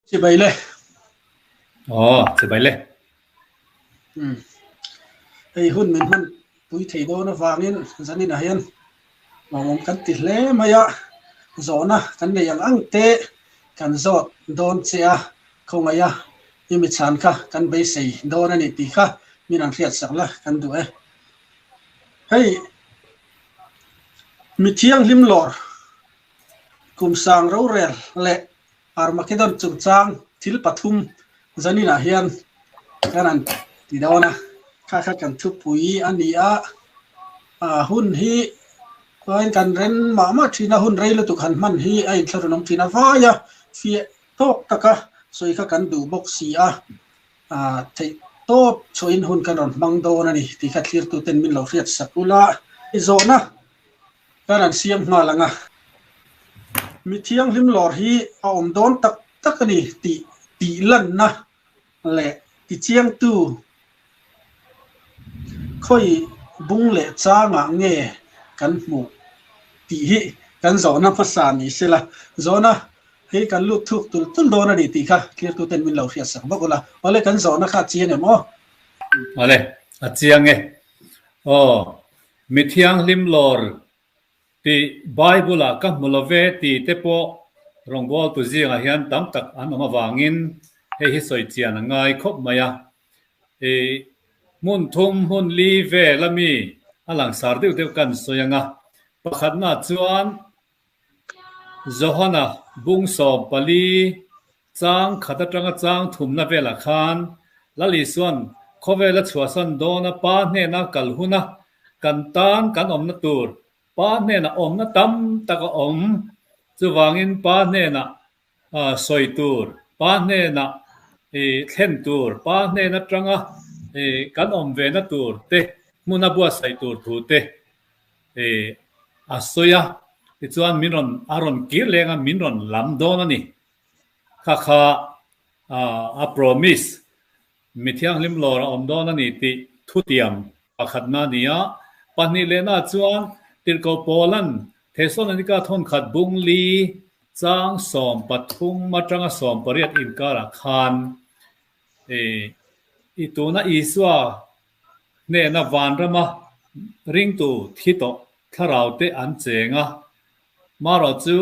Chibai le. Aw, chibai le. Umm. Hei hun min hman pui thei dawn avangin zaninah hian lawmawm kan ti hle mai a, zawhna kan nei ang ang te kan zawt dawn che a, khawngaih a i mi chhan kha kan beisei dawn a ni tih kha min an hriatsak la kan duh e. Hei mi thianghlim lawr kum sang rorel leh Armageddon chungchang thil pathum zaninah hian kan han ti dawn a, kha kha kan thupui a ni a, hun hi chuan kan ren mah mah thin a, hun rei lutuk han hman hi a inthlahrunawm thin a, vaia fiah tawk taka sawi kha kan duh bawk si a, theih tawp chhuahin hun kan rawn hmang dawn a ni tih kha thlirtuten min lo hriat sak ula, zawhna Kan an siam nghal ang a, mi thianghlim lawr hi a awm dawn tak tak a ni tih tih lanna leh tichiangtu khawi bung leh changah nge kan hmuh tih hi kan zawhna hmasa ni sela, zawhna hi kan lut thuk tul tul dawn a ni tih kha thlirtuten min lo hriatsak bawk ula. Awle kan zawhna kha a chiang em aw? Awle, a chiang e. Aw, Mi thianghlim lawr tih Bible-ah ka hmu lo ve tih te pawh rawngbawltu zingah hian tam tak an awm avangin hei hi sawi chian a ngai khawp mai a. I hmun thum hmun li vel a mi a langsar deuh deuh kan sawi ang a. Pakhatnaah chuan Johana bung 14 chang khat atanga chang thumna velah khan Lal Isuan khawvela chhuahsan dawna Pa hnena kal huna kan tan kan awmna tur Pa hnenah awmna tam tak a awm. Chuvangin Pa hnenah sawi tur, Pa hnenah thlen tur, Pa hnen atanga kan awm vena tur te hmuna buatsaih tur thu te a sawi a, tichuan min rawn a rawn kir leng a, min rawn lam dawn a ni. Kha kha a promise, mi thianghlim lawr a awm dawn a ni tih thutiam pakhatna a ni a. Pahnih lehna chuan Tirhkoh Paula'n Thesalonika thawnkhat bung li chang 13 atanga 18 inkarah khan i tuna Isua Hnehna vanrama ringtu thi tawh thlarau te an cheng a, marawh chu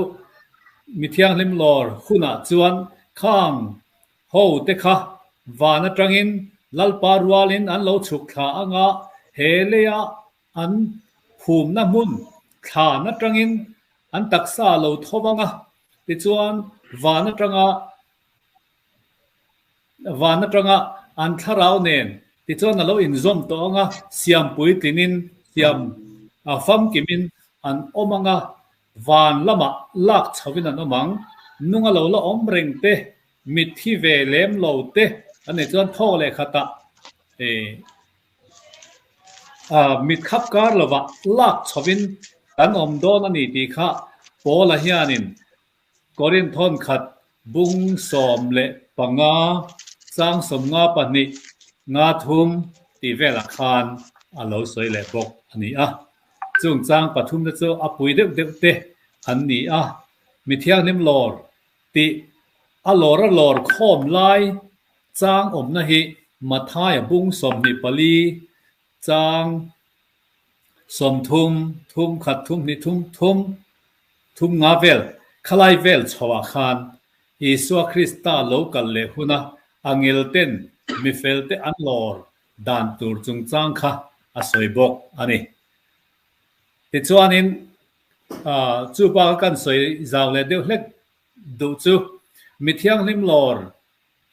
mi thianghlim lawr hunah chuan khang ho te kha van atangin Lalpa rualin an lo chhuk thla anga he leia an phumna hmun thlan atangin an taksa lo tho anga tichuan van atanga Van atanga an thlarau nen tichuan a lo inzawm tawh ang a, siam puitlinin siam famkimin an awm ang a, van lamah lak chhoin an awm ang. Nunga lo la awm reng te, mitthi ve lem lo te an nih chuan thawk leh khatah mit khap kar lovah lak chhoin kan awm dawn a ni tih kha Paula hianin Korinth thawnkhat bung 15 chang 52 53 tih velah khan a lo sawi leh bawk a ni a. Chung chang pathum te chu a pui deuh deuh te an ni a, mi thianghlim lawr tih a lawr a lawr khawm lai chang awmna hi Mathaia bung 24 chang 30, thum khat thum hnih thum thum thum nga vel khalai vel chhoah khan Isua Krista lo kal leh huna a ngilten mifelte an lawr dan tur chungchang kha a sawi bawk a ni. Tichuanin chu baka kan sawi zau leh deuh hlek duh chu mi thianghlim lawr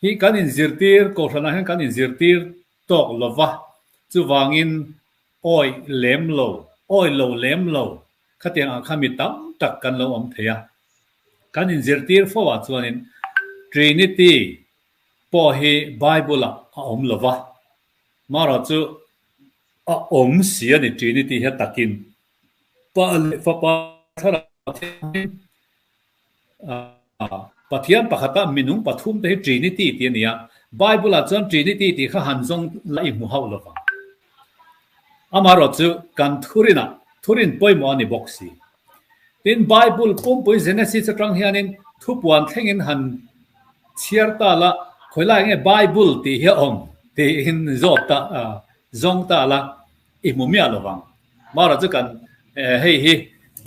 hi kan inzirtir kohhranah hian kan inzirtir tawk lova, chuvangin awi lem lo, awi lo lem lo, khatiang ang kha mi tam tak kan lo awm thei a. Kan inzirtir fo ah chuanin Trinity pawh hi Bible ah a awm lova, marawh chu a awm si a ni Trinity hi a takin Pa leh Fapa Thlarau Thianghlim Pathian pakhata minung pathum te hi Trinity tih a ni a, Bible ah chuan Trinity tih kha han zawng la i hmu hauh lovang. Amaherawh chu kan thurinah thurin pawimawh a ni bawk si. Tin, Bible pumpui Genesis atang hianin thupuan thlengin han. Chhiar ta la, khawi lai nge Bible tih hi a awm tiin zawt ta zawng ta la i hmu miah lo vang. Mara chu kan hei hi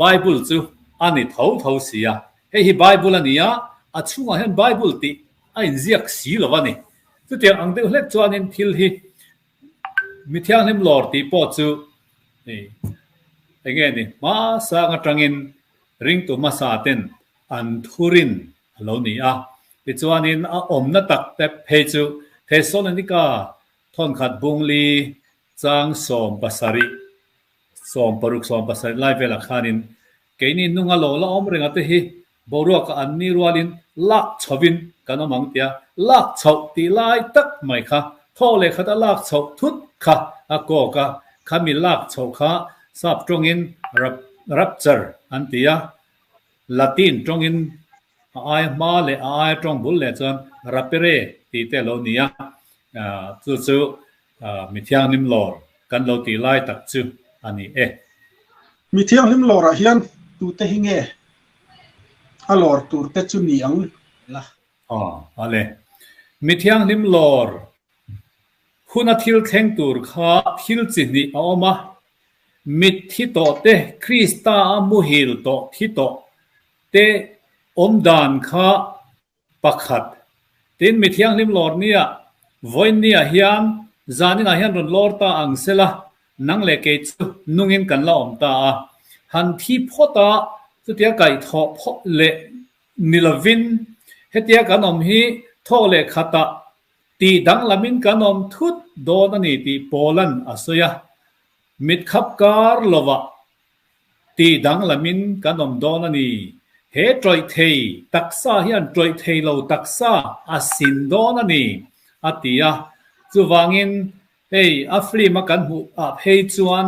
Bible chu a ni tho tho si a, hei hi Bible a ni a, a chhungah hian Bible tih a inziak si lo a ni. Chutiang ang deuh hlek chuanin thil hi mi thianghlim lawr tih pawh chu eng nge ni hmasang atangin ringtu hmasa ten an thurin a lo ni a. Tichuanin a awmna tak te phei chu Thesalonika thawnkhat bungli chang 70, 60 70 lai velah khanin keini nunga lo la awm renga te hi boruaka an ni rualin lak chhovin kan awm ang tia lak chhoh tih lai tak mai kha thaw leh khata lak chhoh thut kha a kawk a, khami lak chhoh kha sap tawngin rapture an ti a, Latin tawngin a aia hma leh a aia tawng bul leh chuan rapere tih te a lo ni a, chu chu mi thianghlim lawr kan lo tih lai tak chu a ni e. Mi thianghlim lawrah hian tute hi nge a lawr tur te chu ni ang la? Aw, a le. Mi thianghlim lawr huna thil thleng tur kha thil chi hnih a awm a, mit thi tawh te, Krista a muhil tawh thi tawh te awm dan kha Pakhat, Tin, mi thianghlim lawr nia, vawiin nia hian zaninah hian rawn lawr ta ang sela, nang leh kei chu nungin kan la awm ta a. Han thi phawt a, chutia kaihthawh phawt leh ni lovin hetia kan awm hi thawk leh khatah tih danglamin kan awm thut dawn a ni tih Paula'n a sawi a. Mitkhap kar lovah Tih danglamin kan awm dawn a ni. He tawih thei taksa hian tawih thei lo taksa a sin dawn a ni, a ti a. Chuvangin hei a film a kan hmuh ah phei chuan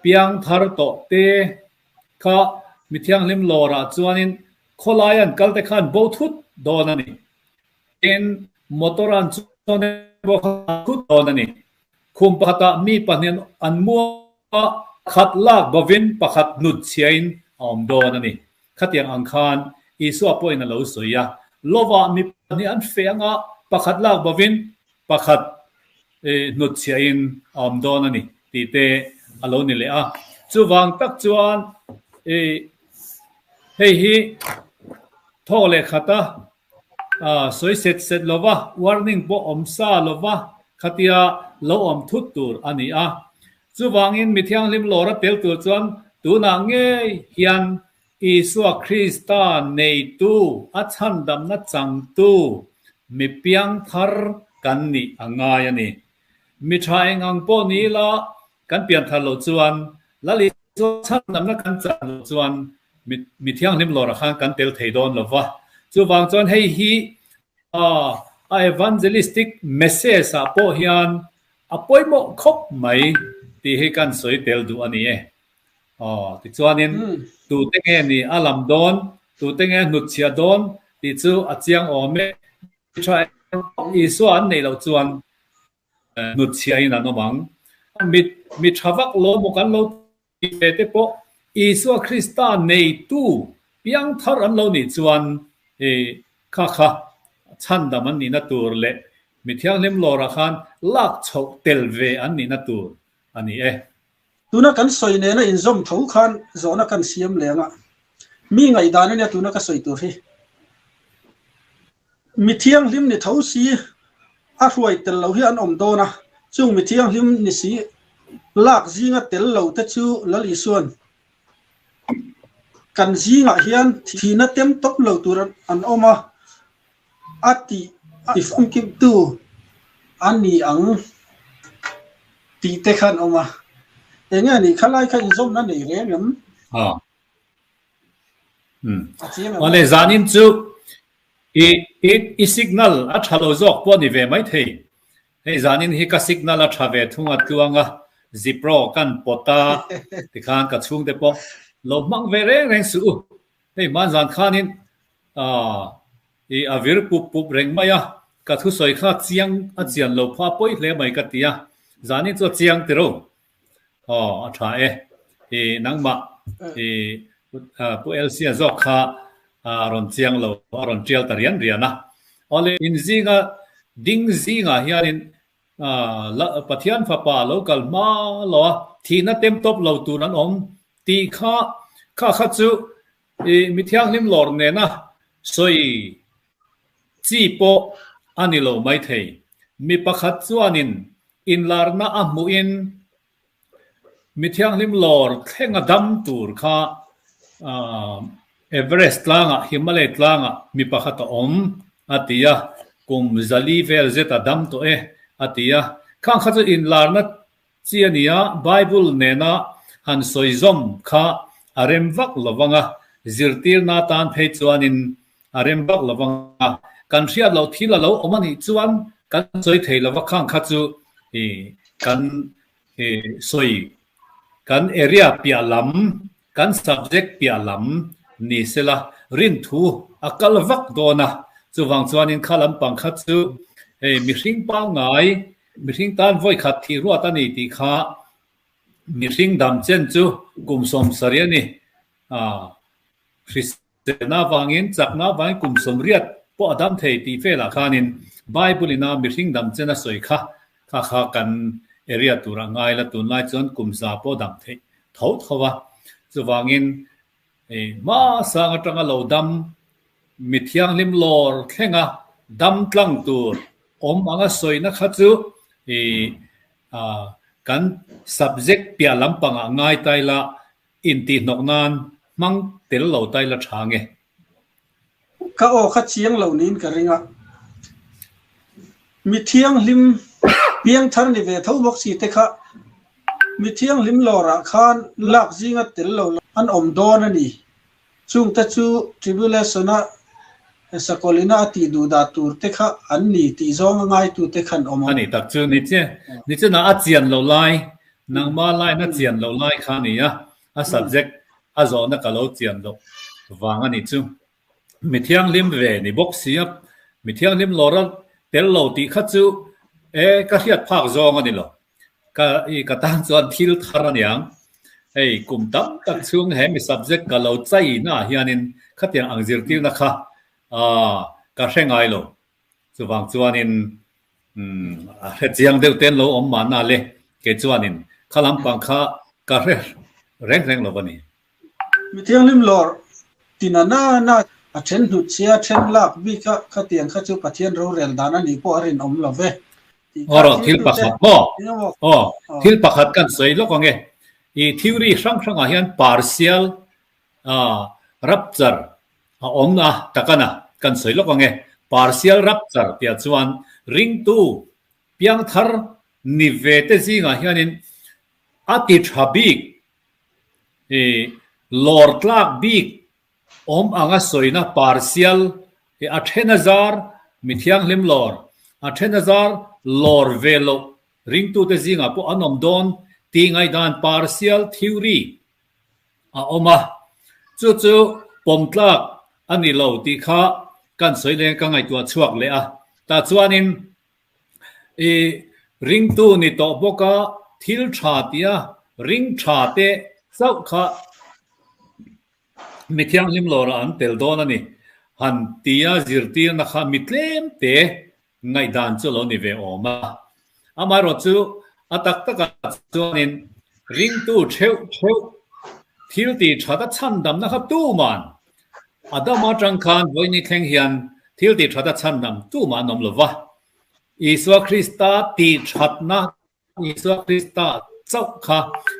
piang thar tawh te kha mi thianghlim lawrah chuanin khawlai an kal te khan bo thut dawn a ni. Tin, motor an chuan emaw kha thut dawn a ni. Khum pakhatah mi pahnihin an mu a, pakhat lak bovin pakhat hnut chhiain a awm dawn a ni. Khatiang ang khan Isua pawhin a lo sawi a, Lovah mi pahnih an feh anga pakhat lak bovin pakhat hnut chhiain a awm dawn a ni tih te a lo ni leh a. Chuvang tak chuan hei hi thawk leh khata Sawi set set lova, warning pawh awm sa lova khatia lo awm thut tur a ni a. Chuvangin mi thianghlim lawr a tel tur chuan tunah ngei hian Isua Krista neitu, a chhandamna changtu mi piangthar kan nih a ngai a ni. Mi tha eng ang pawh ni ila kan pianthar loh chuan Lal Isua chhandamna kan chan loh chuan mi thianghlim lawrah khan kan tel thei dawn lo va. Chuvang chuan hei hi a evangelistic message ah pawh hian a pawimawh khawp mai tih hi kan sawi tel duh a ni e. Aw, tichuanin tute nge ni a lam dawn, tute nge a hnutchhiah dawn tih chu a chiang awm e. Mi tha Isua an neih loh chuan hnutchhiahin an awm ang. Mi mi tha vak lo maw kan lo tih ve te pawh Isua Krista neitu piangthar an lo nih chuan i kha kha chhandam an nihna tur leh mi thianghlim lawrah khan lak chhoh tel ve an nihna tur a ni e. Tuna kan sawi nena inzawm tho khan zawhna kan siam leng a, mi ngaihdan ania tuna ka sawi tur hi. Mi thianghlim ni tho si a hruai tel lo hi an awm dawn a, chung mi thianghlim ni si lak zinga tel lo te chu Lal Isuan kan zingah hian thihna tem tawp lo tur an awm a, a tih ti famkimtu a ni ang tih te kha an awm a. Enge a nih kha lai kha inzawmna nei reng em? Awle zanin chu i i signal a tha lo zawk pawh a ni ve mai thei. Hei zanin hi ka signal a tha ve thung a tluang a, Zipro kan pawt a tikhan ka chhungte pawh lo hmang ve reng reng suh u. Hei hman zan khanin i a vir pup pup reng mai a, ka thusawi kha chiang a chian lo pha pawi hle mai ka ti a, zanin chu a chiang tiro. Aw a tha e. I nangmah i Pu Elsia zawk kha a rawn chiang lo, a rawn tial ta rian rian a. Awle, in zinga ding zingah hianin Pathian Fapa lo kal hma lo a, thihna tem tawp lo tur an awm tih kha kha kha chu mi thianghlim lawr nena sawi chi pawh a ni lo maithei. Mi pakhat chuanin inlarna a hmuhin Mi thianghlim lawr thlenga dam tur kha Everest tlangah, Himalay tlangah mi pakhat a awm a ti a, kum zali vel zet a dam tawh e a ti a. Khang kha chu inlarna chi a ni a, Bible nena han sawi zawm kha a rem vak lo vang a, zirtirna atan phei chuanin a rem vak lo vang a. Kan hriat loh thil a lo awm a nih chuan kan sawi thei lo va, khang kha chu kan sawi kan area piah lam, kan subject piah lam ni sela rinthu a kal vak dawn a, chuvang chuanin kha lampang kha chu hei mihring pangngai, mihring tan vawikhat thih ruat a ni tih kha mihring dam chen chu kum 70 a ni. Hriselna avangin, chakna avangin kum 80 pawh a dam thei tih velah khanin Bible ina mihring dam chen a sawi kha kha kha kan area turah ngai la, tunlai chuan kum 100 pawh dam theih tho tho a. Chuvangin hmasang atanga lo dam mi thianghlim lawr thlenga dam tlang tur awm anga sawina kha chu kan subject piah lampangah ngai ta ila Intihhnawk nan hmang tel lo tai la tha nge? Ka aw kha chiang lo niin ka ring a. Mi thianghlim piangthar ni ve tho bawk si te kha mi thianghlim lawrah khan lak zinga tel lo an awm dawn a ni. Chungte chu Tribulation-a Sakawlina a tih duh dah tur te kha an ni tih zawng a ngaitute khan awm ang. A ni tak chu ni che. Ni chunah a chian lo lai, nangma line a chian lo lai kha a ni a, a subject a zawhna ka lo chian loh vang a ni chu. Mi thianghlim ve ni bawk si a, mi thianghlim lawra tel lo tih kha chu e ka hriat phak zawng a ni lo. Ka i ka tan chuan thil thar a niang. Hei kum tam tak chhung he mi subject ka lo chai na ah hianin khatiang ang zirtirna kha ah ka hre ngai lo. Chuvang chuanin umm a hre chiang deuh ten lo awm mahna le kei chuanin kha lampang kha ka hre reng reng lo a ni. Mi thianghlim lawr tina na na a then hnut chhia then lak bik a, khatiang kha chu Pathian rorel dan a nih pawh a rinawm lo ve tih kha Aw thil pakhat maw? Aw, thil pakhat kan sawi lawk ang e. I theory hrang hrangah hian partial rupture a awm a takana kan sawi lawk ang e. Partial rupture tih ah chuan ringtu piangthar ni ve te zingah hianin a ti tha bik I lawr tlak bik awm anga sawina partial i a then a zar mi thianghlim lawr, a then a zar lawr ve loh ringtute zingah pawh an awm dawn tih ngaihdan partial theory a awm a, chu chu pawm tlak a ni lo tih kha kan sawi leng ka ngaihtuah chhuak leh a, tah chuanin I ringtu ni tawh bawk a, thil tha tia ring tha te chauh kha mi thianghlim lawrah an tel dawn a ni. Han tia zirtirna kha mi tlem te ngaihdan chu a lo ni ve awm a. Amaherawh chu a tak takah chuanin ringtu theuh theuh thil tih that a chhandamna kha tuman Adama atang khan vawiin thleng hian thil tih that a chhandam tumah an awm lo va. Isua Krista tih thatna, Isua Krista chauh kha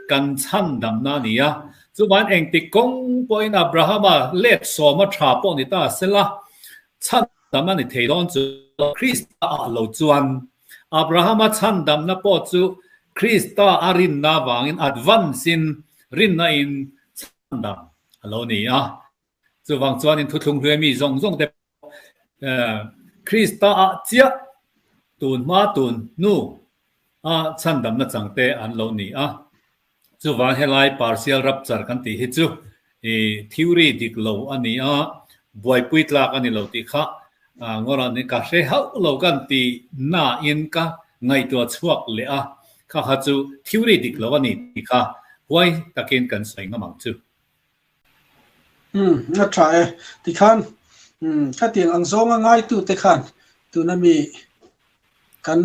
kan chhandamna a ni a. Chuvan engtik kawng pawhin Abrahama let sawma tha pawh ni ta sela, chhandam a ni thei dawn chu Krista ah lo chuan. Abrahama chhandamna pawh chu Krista a rinna avangin advance in rinna in chhandam a lo ni a. Chuvang chuanin thuthlung hluai mi zawng zawng te pawh Krista ah chiah tun hma tun hnu a chhandamna chang te an lo ni a. Chuvang helai partial rupture kan tih hi chu i theory dik lo a ni a, buaipui tlak a ni lo tih kha ngawrah ni ka hre hauh lo kan ti nain ka ngaihtuah chhuak leh a, kha kha chu theory dik lo a ni tih kha huai takin kan sawi ngam ang chu. Umm, a tha e. Tikhan, umm, khatiang ang zawnga ngaitute khan. Tuna mi kan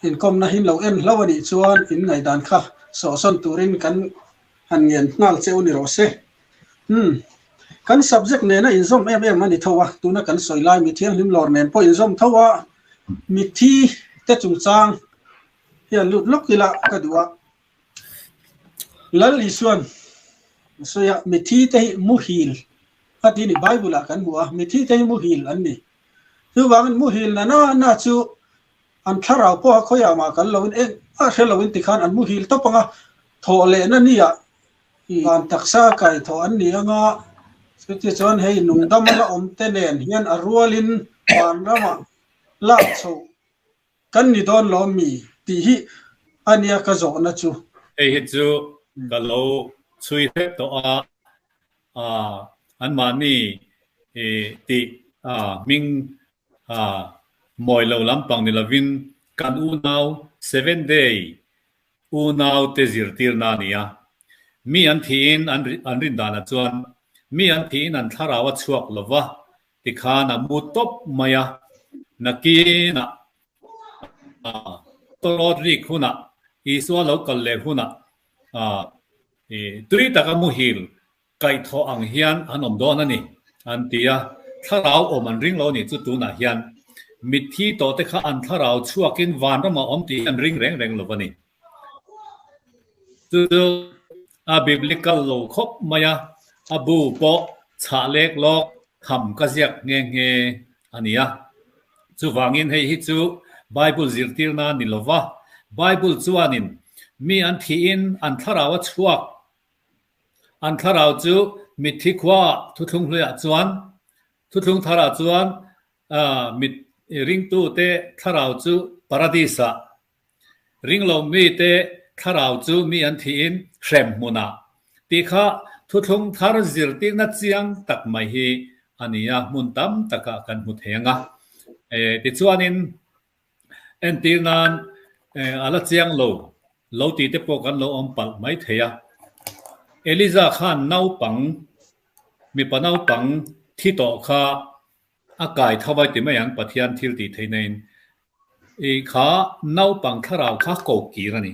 inkawmna hi lo en hlauh a nih chuan in ngaihdan kha sawhsawn turin kan han ngen nghal che u ni rawh se. Umm. Kan subject nena inzawm em em a ni tho a, tuna kan sawi lai mi thianghlim lawr nen pawh inzawm tho a, mitthi te chungchang hian lut lawk ila ka duh a. Lal Isuan a sawi a, mitthi te hi muhil a ti ni, Bible ah kan hmu a, mitthi te hi muhil an ni. Chuvangin muhil na na na chu an thlarau pawha khawiah mah kal loin eng a hre loin tikhan an muhil tawp ang a, thawh lehna nia van taksa kai thawh an ni ang a, chuti chuan hei nungdam a la awm te nen hian a rualin vanramah lak chhoh Kan ni dawn lo mi tih hi a nia ka zawhna chu. Hei hi chu ka lo chhui hlek tawh a, anmahni tih hming mawi lo lampang ni lovin kan unau Seven Day unaute zirtirna a ni a. Mi an thihin an rin danah chuan mi an thihin an thlarau a chhuak lo va, Tikhan a mu tawp mai a, nakinah tawrawt rik hunah, Isua lo kal leh hunah tui taka muhil kaihthawh ang hian an awm dawn a ni, an ti a. Thlarau awm an ring lo a nih chu tunah hian mitthi tawhte kha an thlarau chhuakin vanramah awm tih hi an ring reng reng lo a ni. Chu chu a biblical lo khawp mai a, a bu pawh chhah lek lawk tham ka ziak nghe nghe a ni a. Chuvangin hei hi chu Bible zirtirna a ni lo va, Bible chuanin mi an thihin an thlarau a chhuak, an thlarau chu mitthi khuaah thuthlung hluiah chuan, thuthlung tharah chuan mit ringtute thlarau chu paradis-ah Ringlo mite thlarau chu mi an thihin hrem hmunah tih kha thuthlung thar zirtirna chiang tak mai hi a ni a, hmun tam takah kan hmu thei ang a. Tichuanin entir nan a la chiang lo lo tih te pawh kan lo awm palh mai thei a. Eliza khan naupang, mipa naupang thi tawh kha A kai tho vai ti mai ang Pathian thil tih theih na in i kha naupang thlarau kha ko kir a ni.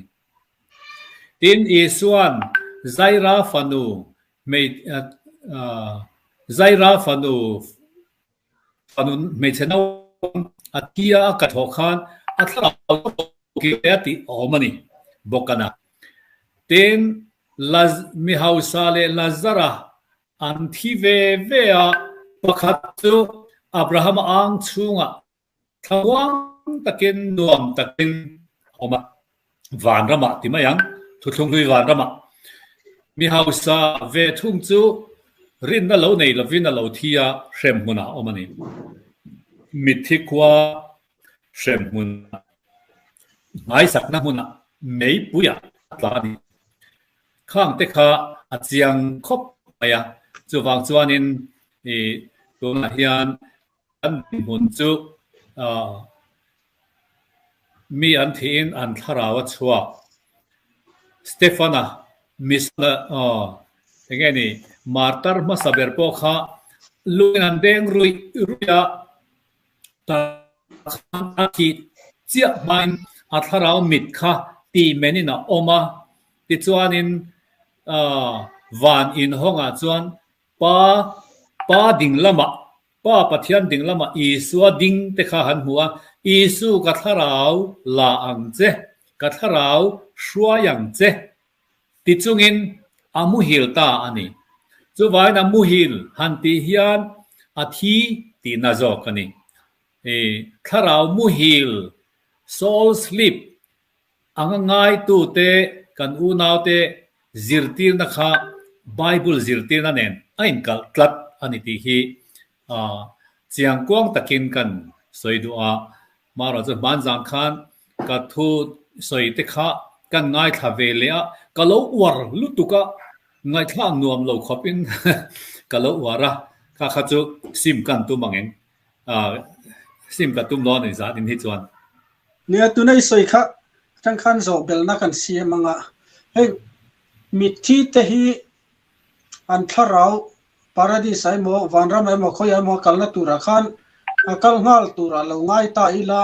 Tin Isuan Zaira fanu hmei Zaira fanu fanu hmeichhe naupang a thi a a kai thawh khan a thlarau kha ko kir a tih a awm a ni bawk a na. Tin Laz mi hausa leh Lazara An thi ve ve a, pakhat chu Abrahama ang chhungah thlamuang takin nuam takin a awm a, vanramah ti mai ang, thuthlung hlui vanramah. Mi hausa ve thung chu rinna lo nei lovin a lo thi a, hremhmunah a awm a ni. Mitthi khua hremhmunah, hmaisakna hmunah meipuiah a tla a ni. Khang te kha a chiang khawp mai a, chuvang chuanin i tunah hian kan dinhmun chu mi an thihin an thlarau a chhuak. Stefana Misna eng nge ni martar hmasa ber pawh kha lungin an deng ruih ruih a, Tah khan a thih chiah hmain a thlarau mit kha tih menin a awm a, tichuanin van inhawngah chuan Pa, Pa ding lamah, Pa Pathian ding lamah Isua ding te kha han hmu a, Isu ka thlarau la ang che, ka thlarau hruai ang che Ti chungin a muhil ta a ni. Chuvain a muhil han tih hian a thi tihna zawk a ni. I thlarau muhil, soul sleep, anga ngaitute kan unaute zirtirna kha Bible zirtirna nen a inkalh tlat a ni tih hi chiangkuang takin kan sawi duh a. Marawh chu hmanzang khan ka thu sawi te kha kan ngaithla ve leh a, ka lo uar lutuk a, ngaihthlak nuam lo khawpin ka lo uar a, kha kha chu sim kan tum ang eng, sim ka tum dawn a ni zat in hi chuan. Nia, tuna i sawi kha atang khan zawh belhna kan siam ang a, hei mitthi te hi an thlarau Paradis ah emaw, vanram ah emaw, khawiah emaw kalna turah khan A kal nghal turah lo ngai ta ila,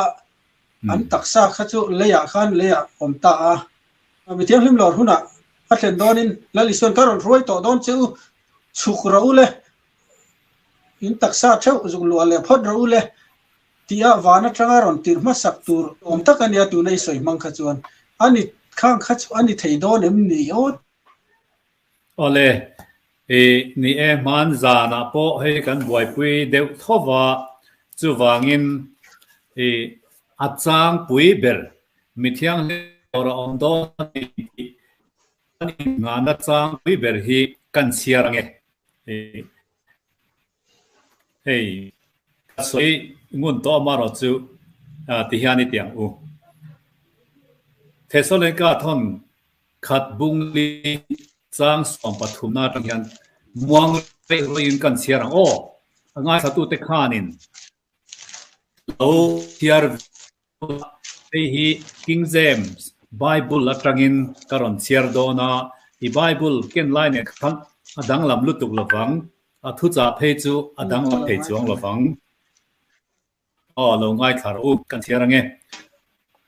an taksa kha chu leiah khan leiah awm ta a. Mi thianghlim lawr hunah a thlen dawnin Lal Isuan ka rawn hruai tawh dawn che u, chhuk rawh u le, in taksa theuh zuk luah leh phawt rawh u le tia van atanga rawn tirh hmasak tur awm tak a nia tuna i sawi hmang kha chuan a ni khang kha chu a ni thei dawn em ni aw? Awle, i ni e hman zanah pawh hei kan buaipui deuh tho va, chuvangin i a changpui ber mi thianghlim tur a awm dawn a ni tih kan innghahna changpui ber hi kan chhiar ange. Hei ka sawi ngun tawh amarawh chu ti hian i ti ang u. Thesalonika thawn khat bungli chang 13 na atang hian muang rei ruaiin kan chhiar ang aw. A ngaithlatute khanin lo chhiar Hei hi King James Bible atangin ka rawn chhiar dawn a, i Bible ken lai nen khan a danglam lutuk lovang, a thuchah phei chu a danglam thei chuang lovang. Aw, lo ngaithla rawh u, kan chhiar ange.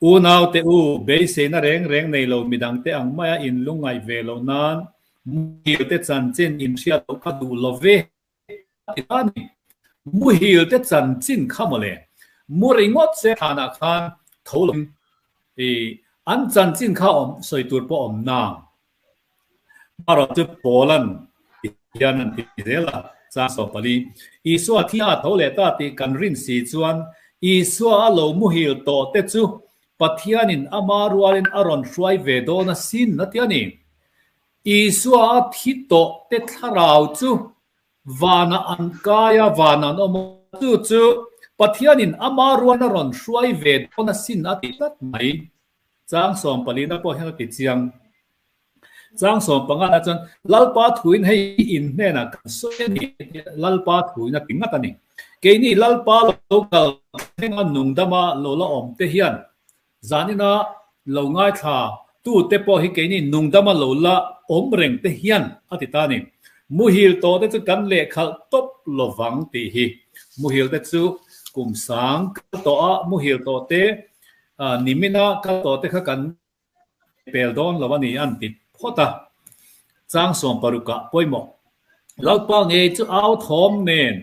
Unaute u, beiseina reng reng nei lo midangte ang maia inlungngaih ve loh nan muhil te chanchin inhriat loh kha duh lo ve. A ti ta a ni. Muhil te chanchin kha mawle. Mu ringawt se thlanah khan tho lovin i an chanchin kha awm sawi tur pawh awm nang. Marawh chu Paula'n ti hian an ti zel a, chang 14. Isua thi a tho leh ta tih kan rin si chuan Isua a lo muhil tawh te chu Pathianin ama rualin a rawn hruai ve dawn asin a ti a ni. Isua a thi tawh te thlarau chu vanah an kai a, vanah an awm a, chu chu Pathianin ama ruan a rawn hruai ve dawn asin a ti tlat mai. Chang 14 na pawh hian a ti chiang. Chang 15 ah chuan Lalpa thuin hei in hnenah kan sawi a ni, Lalpa thuin a ti ngat a ni. Keini Lalpa lo kal thlenga nungdama lo la awm te hian Zanina lo ngaithla tute pawh hi keini nungdama lo la awm reng te hian a ti ta a ni. Muhil tawh te chu kan lehkhalh tawp lovang tih hi. Muhil te chu kum sang kal tawh a, muhil tawh te nimina kal tawh te kha kan pel dawn lo a ni an ti phawt a. Chang 60 ah pawimawh. Lalpa ngei chu au thawm nen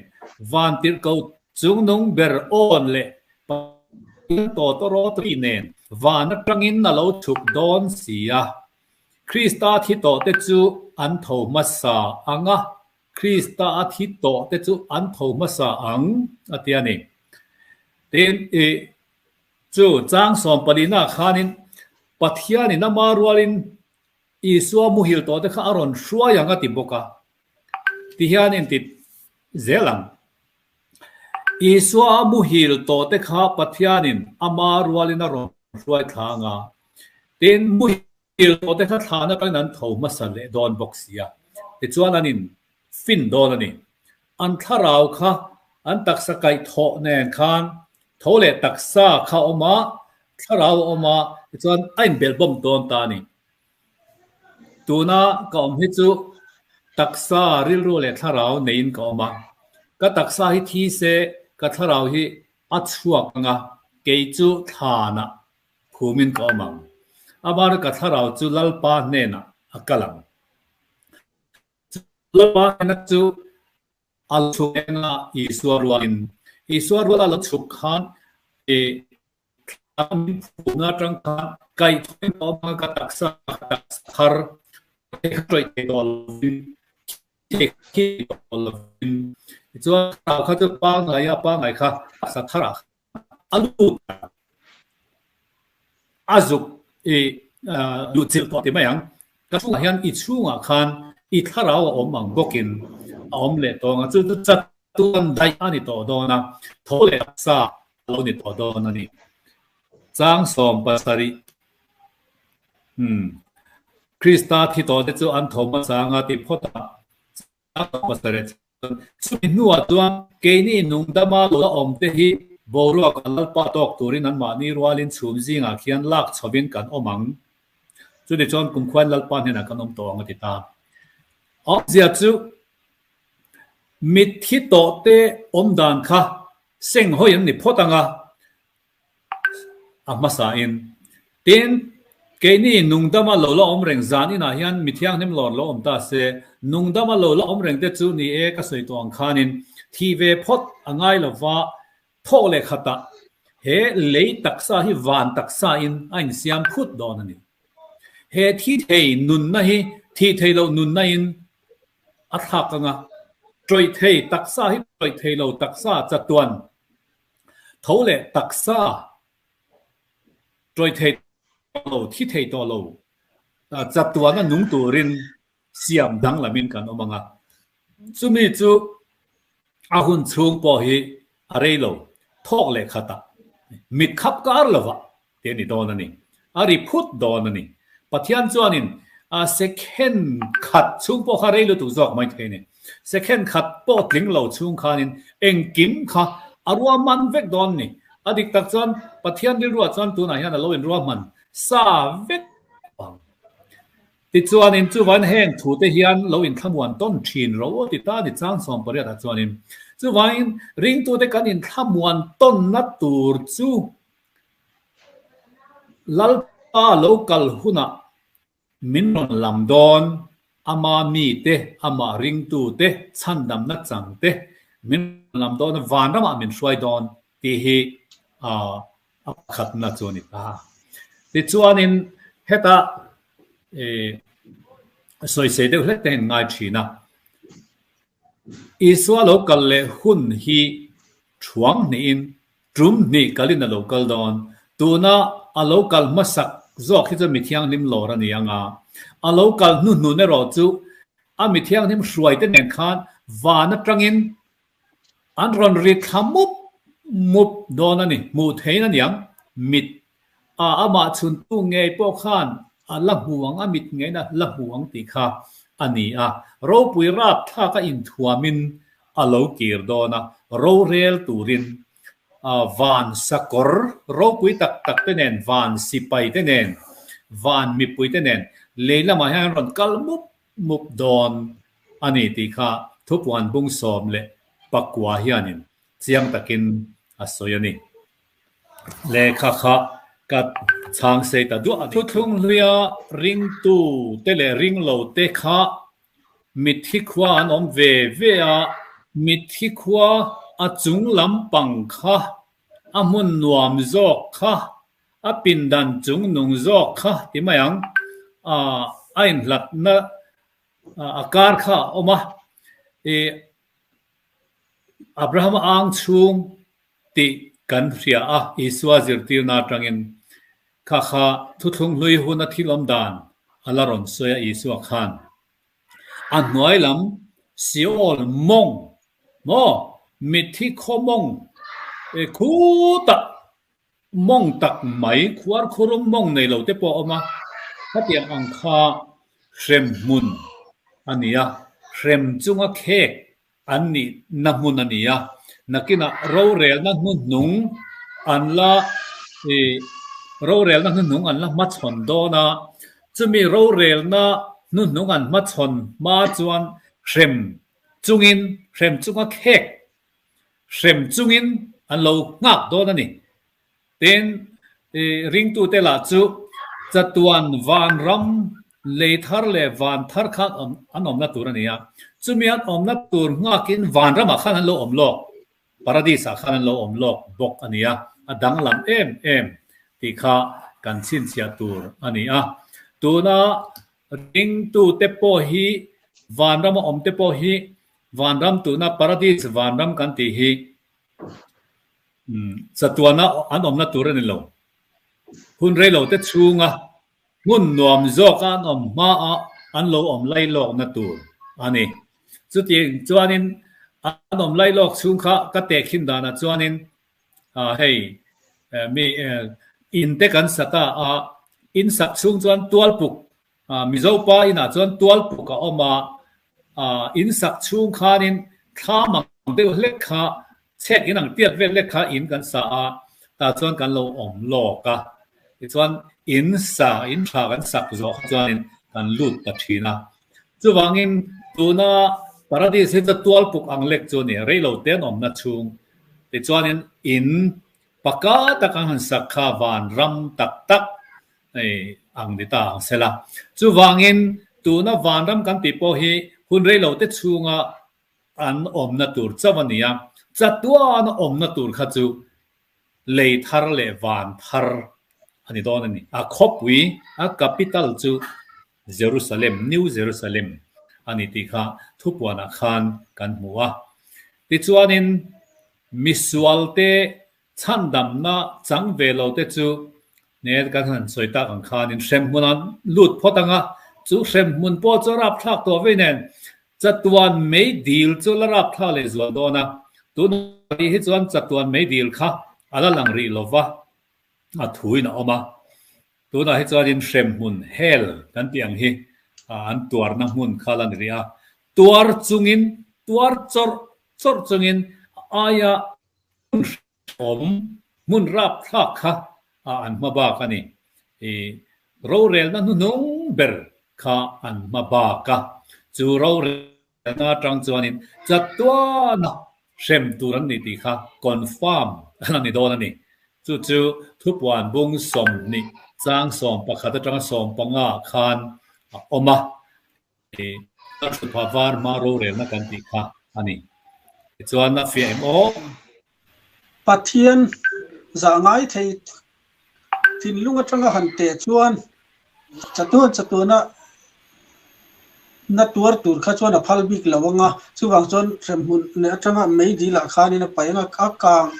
van tirh ko chungnung ber awn leh Pathian tawtawrawt ri nen van atangin a lo chhuk dawn si a. Krista thi tawh te chu an tho hmasa ang a, Krista a thi tawh te chu an tho hmasa ang a ti a ni. Tin, i chu chang 14 ah khanin Pathianin ama rualin Isua muhil tawh te kha a rawn hruai ang a ti bawk a, ti hian inti zel ang. Isua a muhil tawh te kha Pathianin ama rualin a rawn hruai thla ang a, tin muhil tawh te kha thlahna atangin an tho hmasa leh dawn bawk si a, tichuan an in fin dawn a ni. An thlarau kha an taksa kaih thawh nen khan tho leh taksa kha a awm a, thlarau a awm a, tichuan a inbelhbawm dawn ta a ni. Tuna ka awm hi chu taksa rilru leh thlarau neiin ka awm a, ka taksa hi thi se ka thlarau hi a chhuak ang a, kei chu thlanah khumin ka awm ang. Amah ka thlarau chu Lalpa hnenah a kal ang. Lalpa hnena chu a lo chhuk eng a, Isua rualin. Isua ruala lo chhuk khan i thla min phumna atang khan kaihthawhin ka awm ang a, ka taksa ka taksa thar thei kha tawih thei tawh lovin, thei kha thi tawh lovin. Tichuan thlarau kha chu pangngai a, pangngai kha taksa tharah A lut a zuk i luhchilh tawh ti mai ang. Ka chhungah hian i chhungah khan i thlarau a awm ang bawkin a awm leh tawh ang a, chu chu chatuan daih a ni tawh dawn a, tho leh taksa a lo ni tawh dawn a ni. Chang 70 Umm Krista thi tawh te chu an tho hmasa anga ti phawt a, Chang 70 Chumi hnuah chuan keini nungdama lo la awm te hi boruak a Lalpa tawk turin anmahni rualin chhum zingah khian lak chhovin kan awm ang. Chutichuan kumkhuain Lalpa hnenah kan awm tawh ang a ti ta. Awmzia chu mitthi tawhte awm dan kha. Seng hawi an ni phawt ang a, a hmasain. Tin, keini nungdama lo la awm reng zan inah hian mi thianghlim lawr lo awm ta se, nungdama lo la awm reng te chu ni e ka sawi tawh ang khanin thih ve phawt a ngai lova thawk leh khatah he lei taksa hi van taksa in a insiam phut dawn a ni. He thi thei nunna hi thih thei loh nunna in a thlak anga tawih thei taksa hi tawih thei lo taksa chatuan tho leh taksa tawih thei tawh lo thi thei tawh lo chatuana nung turin siam danglamin kan awm anga chumi chu a hun chhung pawh hi a rei lo thawk leh khatah mit khap kar lovah te a ni dawn a ni. A ri phut dawn a ni. Pathian chuanin a second khat chhung pawh kha rei lutuk zawk mai thei a ni. Second khat pawh tling lo chhung khanin engkim kha a ruahman vek dawn a ni. A dik tak chuan Pathian rilruah chuan tunah hian a lo inruahman sa vek ang. Tichuanin chuvain heng thute hian lo inthlamuan tawn thin ro ti ta ni chang 18 ah chuanin chuvain ringtute kan inthlamuan tawnna tur chu Lalpa lo kal hunah min rawn lam dawn, ama mite, amah ringtute, chhandamna changte min rawn lam dawn a, vanramah min hruai dawn tih hi a pakhatna chu a ni ta. Tichuanin heta sawisei deuh hlek te hian ngai thin a, Isua lo kal leh hun hi thuang hnihin tum hnih kalin a lo kal dawn. Tuna a lo kal hmasak zawk hi chu mi thianghlim lawr a ni ang a, a lo kal hnuhnun erawh chu a mi thianghlim hruaite nen khan van atangin an rawn ri thla mup mup dawn a ni, hmuh theihin a niang. Mit a amah chhuntu ngei pawh khan a la hmu ang, a mit ngeiin a la hmu ang tih kha a ni a. Ropui rapthlak a inthuamin a lo kir dawn a, rorel turin van sakawr ropui tak tak te nen, van sipai te nen, van mipui te nen lei lamah hian an rawn kal mup mup dawn a ni tih kha thupuan bung 19 hianin chiang takin a sawi a ni. Lehkha kha ka chhang sei ta duah a ni. Thuthlung hluia ringtu te leh ringlo te kha mitthi khua an awm ve ve a, mitthi khua a chung lampang kha, a hmun nuam zawk kha, a pindan chung nung zawk kha ti mai ang, a inhlatna a kar kha a awm a, ih Abraham-a ang chhung tih kan hria a, Isua zirtirna atangin kha kha thuthlung hlui huna thil awm dan a la rawn sawi a Isua khan a hnuai lam Seol mawng maw mitthi khaw mawng e khutah mawng tak mai khuar khurum mawng nei lo te pawh a awm a, khatiang ang kha hrem hmun a ni a, hrem chunga khek an nihna hmun a ni a, nakinah rorelna hnuhnung an la ih rorelna hnuhnung an la hmachhawn dawn a, chumi rorelna hnuhnung an hmachhawn hma chuan hrem chungin hrem chunga khek hrem chungin an lo nghak dawn a ni. Tin, ringtute lah chu chatuan vanram lei thar leh van thar kha an awmna tur a ni a. Chumi an awmna tur nghakin vanramah khan an lo awm lawk, Paradis-ah khan an lo awm lawk bawk a ni a, a danglam em em tih kha kan chhinchhiah tur a ni a. Tuna ringtute pawh hi vanrama awmte pawh hi vanram tuna Paradis vanram kan tih hi Chatuana an awmna tur a ni lo. Hun reilo te chhunga hmun nuam zawka an awm hmaa an lo awm lailawkna tur a ni. Chutiang chuanin an awm lailawk chhung kha ka tehkhin danah chuanin hei mi in te kan sa ta a, in sak chhung chuan tualpuk Mizo pa inah chuan tualpuk a awm a, in sak chhung khanin thlam ang deuh hlek kha chhek in ang tiat vel hlek kha in kan sa a, tah chuan kan lo awm lawk a. Tichuan in sa, in tha kan sak zawh kha chuanin kan lut ta thin a. Chuvangin tuna Paradis hi chu tualpuk ang lek chu a ni, reilo te an awmna chhung. Tichuanin in paka tak an han sak kha vanram tak tak ang ni ta ang sela. Chuvangin tuna vanram kan tih pawh hi hun rei lo te chhunga an awmna tur chauh a ni a, chatuana awmna tur kha chu lei thar leh van thar a ni dawn a ni. A khawpui, a capital chu Jerusalem, New Jerusalem, a ni tih kha thupuanah khan kan hmu a. Tichuanin misualte chhandamna chang ve lo te chu ne kan han sawi tak ang khanin hremhmun an lut phawt ang a, chu hremhmun pawh chu a rapthlak tawh vei nen chatuan mei dil chu la rapthlak leh zual dawn a. Tunah hi chuan chatuan mei dil kha a la lang rih lo va. A thuin a awm a, tunah hi chuanin hremhmun, hell, kan tih ang hi an tuarna hmun kha la ni rih a, tuar chungin, tuar chawrh chawrh chungin a aia hmun hrehawm, hmun rapthlak kha an hma bak a ni. I rorelna hnuhnung ber kha an hma bak a, chu rorelna atang chuanin chatuana hrem tur an ni tih kha confirm a ni dawn a ni. Chu chu thupuan bung 20 chang 11 atanga 15 ah khan a awm a, Thutphah var hma rorelna kan tih kha a ni. Tichuan a fiah em aw? Pathian zah ngai thei thinlung atanga han teh chuan chatuan chatuana na tuar tur kha chuan a phal bik lo ang a, chuvang chuan hremhmun leh atanga mei dil ah khanin a paih ang a, a kang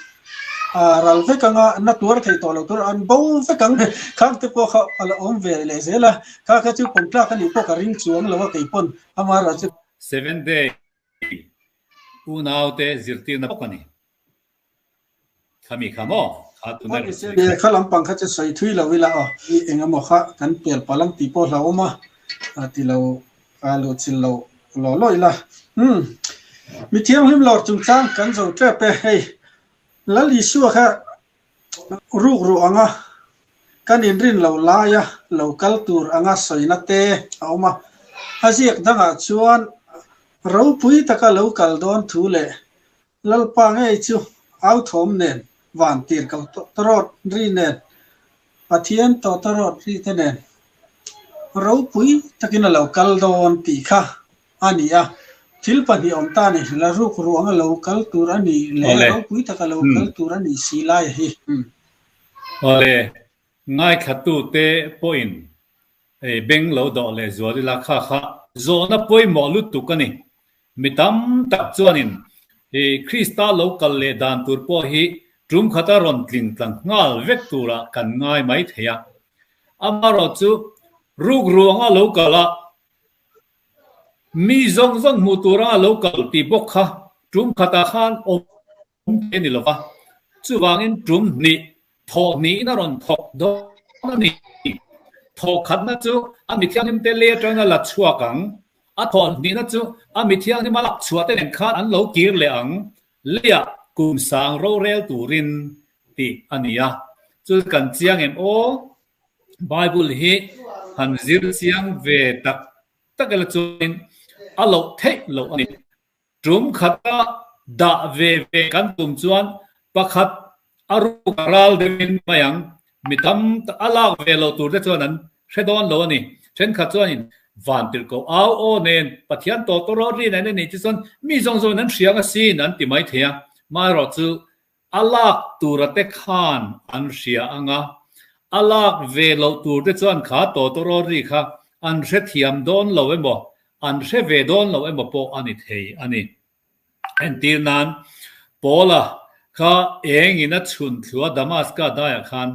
ral vek ang a, na tuar thei tawh lo tur an bo vek ang khang te pawh kha a la awm ve leh zel a, kha kha chu pawm tlak a nih pawh ka ring chuang lo a keipawn amaherawhchu. Seventh Day Unaute zirtirna bawk a ni. Khami kha maw? Kha tuna rawn sawi kha. Kha lampang kha chu sawi thui lo ila aw. I eng emaw kha kan pel palh ang tih pawh hlauhawm a, ti lo luh chilh lo law law ila. Umm. Mi thianghlim lawr chungchang kan zo tep e. Hei Lal Isua kha ruk ruh anga kan inrin lo laia lo kal tur anga sawina te a awm a. A ziak dangah chuan ropui taka lo kal dawn thu leh Lalpa ngei chu authawm nen, van tir ko tawrawt ri nen, Pathian tawh tawrawt ri te nen ropui takin a lo kal dawn tih kha a ni a. Thil pahnih awm ta ni, la ruk ruang a lo kal tur a nih leh ropui taka lo kal tur a nih si lai hi. Awle, ngaithlatute pawhin Hei beng lo dawh leh zual ila kha kha zawhna pawimawh lutuk a ni. Mi tam tak chuanin i Krista lo kal leh dan tur pawh hi tum khata rawn tling tlang nghal vek turah kan ngai mai thei a. Amaherawh chu ruk ruanga lo kal a, mi zawng zawng hmuh tura lo kal tih bawk kha tum khatah khan awm Awm thei a ni lo va, chuvangin tum hnih, thawh hnihin a rawn thawk dawn a ni. Thawh khatna chu a mi thianghlimte lei atangin a la chhuak ang, a thawh hnihna chu a mi thianghlim a lak chhuah te nen khan an lo kir leh ang, leiah kum sang rorel turin tih a ni a. Chu kan chiang em aw? Bible hi han zir chiang ve tak tak ila chuanin a loh theih loh a ni. Tum khata dah ve ve kan tum chuan pakhat a ruk a ral deuhin mai ang. Mi tam a lak ve loh tur te chuan an hre dawn lo a ni. Thenkhat chuanin vantirhkoh au aw nen Pathian tawh tawh rawh rin an a nih te chuan mi zawng zawngin an hriang asin an ti mai thei a. Maherawh chu A lak tura te khan an hria ang a, a lak ve loh tur te chuan kha tawtawraw ri kha an hrethiam dawn lo emaw, an hre ve dawn lo emaw pawh a ni thei a ni. Entir nan, Paula kha engin a chhun thlua Damaska daiah khan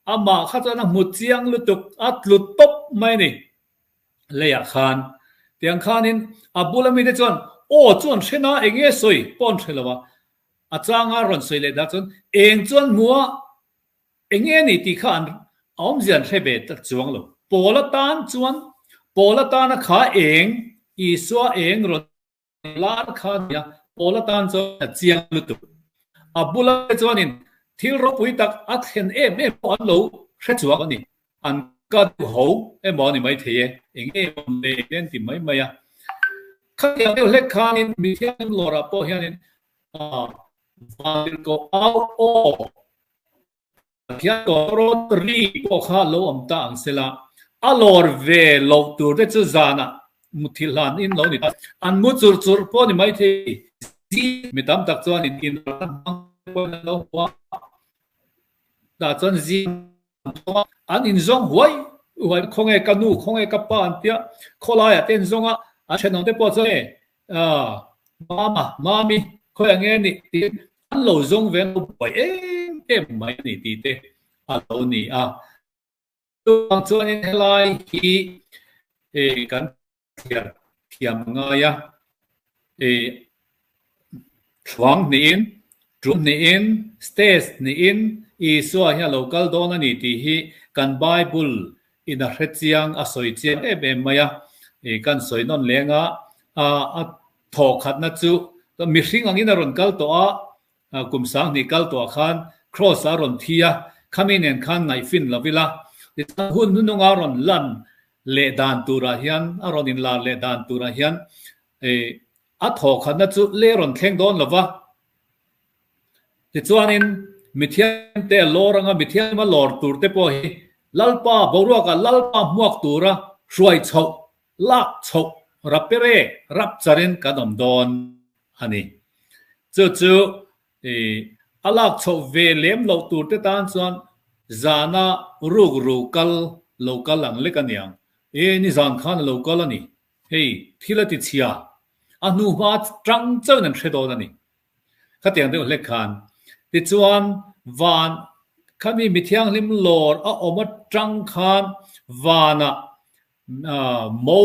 amah kha chuan a hmu chiang lutuk, a tlu tawp mai a ni leiah khan. Tiang khanin a bula mite chuan aw chuan hre na eng nge sawi pawh an hre lo a, A changa rawn sawi leh dah chuan eng chuan hmua eng nge ni tih kha an a awmzia an hre ve ta chuang lo. Paul atan chuan Paul atana kha eng Isua eng rawn lar kha a ni a, Paul atan chuan a chiang lutuk. A bula chuanin thil ropui tak a thlen em em pawh an lo hre chuang a ni. An ka duh ho emaw a ni maithei e, eng nge awm ve te an ti mai mai a. Khatiang deuh hlek khanin mi thianghlim lawrah pawh hianin. Vantirhkoh au aw Pathian tawrawl ri pawh kha lo awm ta ang sela, a lawr ve loh tur te chu zanah muthilh hlan in lo ni ta. An mu chur chur pawh ni maithei, zing mi tam tak chuan in inralna hmang te pawhin an lo hmu a, tah chuan zing an thawng a, an inzawng huai huai, khawnge ka nu, khawnge ka pa an tia, khawlaiah te an zawng a, an thenawm te pawh chuan nge Aaa, Mama, Mami, khawi ang nge nih? tiin an lo zawng ve lo buai em em mai a ni tih te a lo ni a. Chuvang chuanin helai hi kan thliar thiam a ngai a, thluang hnihin, tum hnihin, stage hnihin Isua hi a lo kal dawn a ni tih hi kan Bible In a hre chiang, a sawi chiang em em mai a, i kan sawi nawn leng a, a thawh khatna chu mihring angin a rawn kal tawh a, kum 2000 kal tawh ah khan Kraws ah a rawn thi a, khami nen khan ngaihfin lo ila, tichuan hun hnununga a rawn lan leh dan turah hian, a rawn inlar leh dan turah hian i a thawh khatna chu leh rawn thleng dawn lo va. Tichuanin, mithiamte a lawr anga mithiam a lawr turte pawh hi Lalpa boruakah Lalpa hmuak tura hruai chhoh, lak chhoh, rapere rap charin kan awm dawn a ni. Chu chu a lak chhoh ve lem loh turte tan chuan zana rukru kal lo kal ang lek a niang. E, nizan khan a lo kal a ni. Hei, thil a ti chhia. A hnuhma tang chauhin an hre dawn a ni. Khatiang deuh hlek khan. Tichuan, van khami mi thianghlim lawr a awm atang khan vanah mo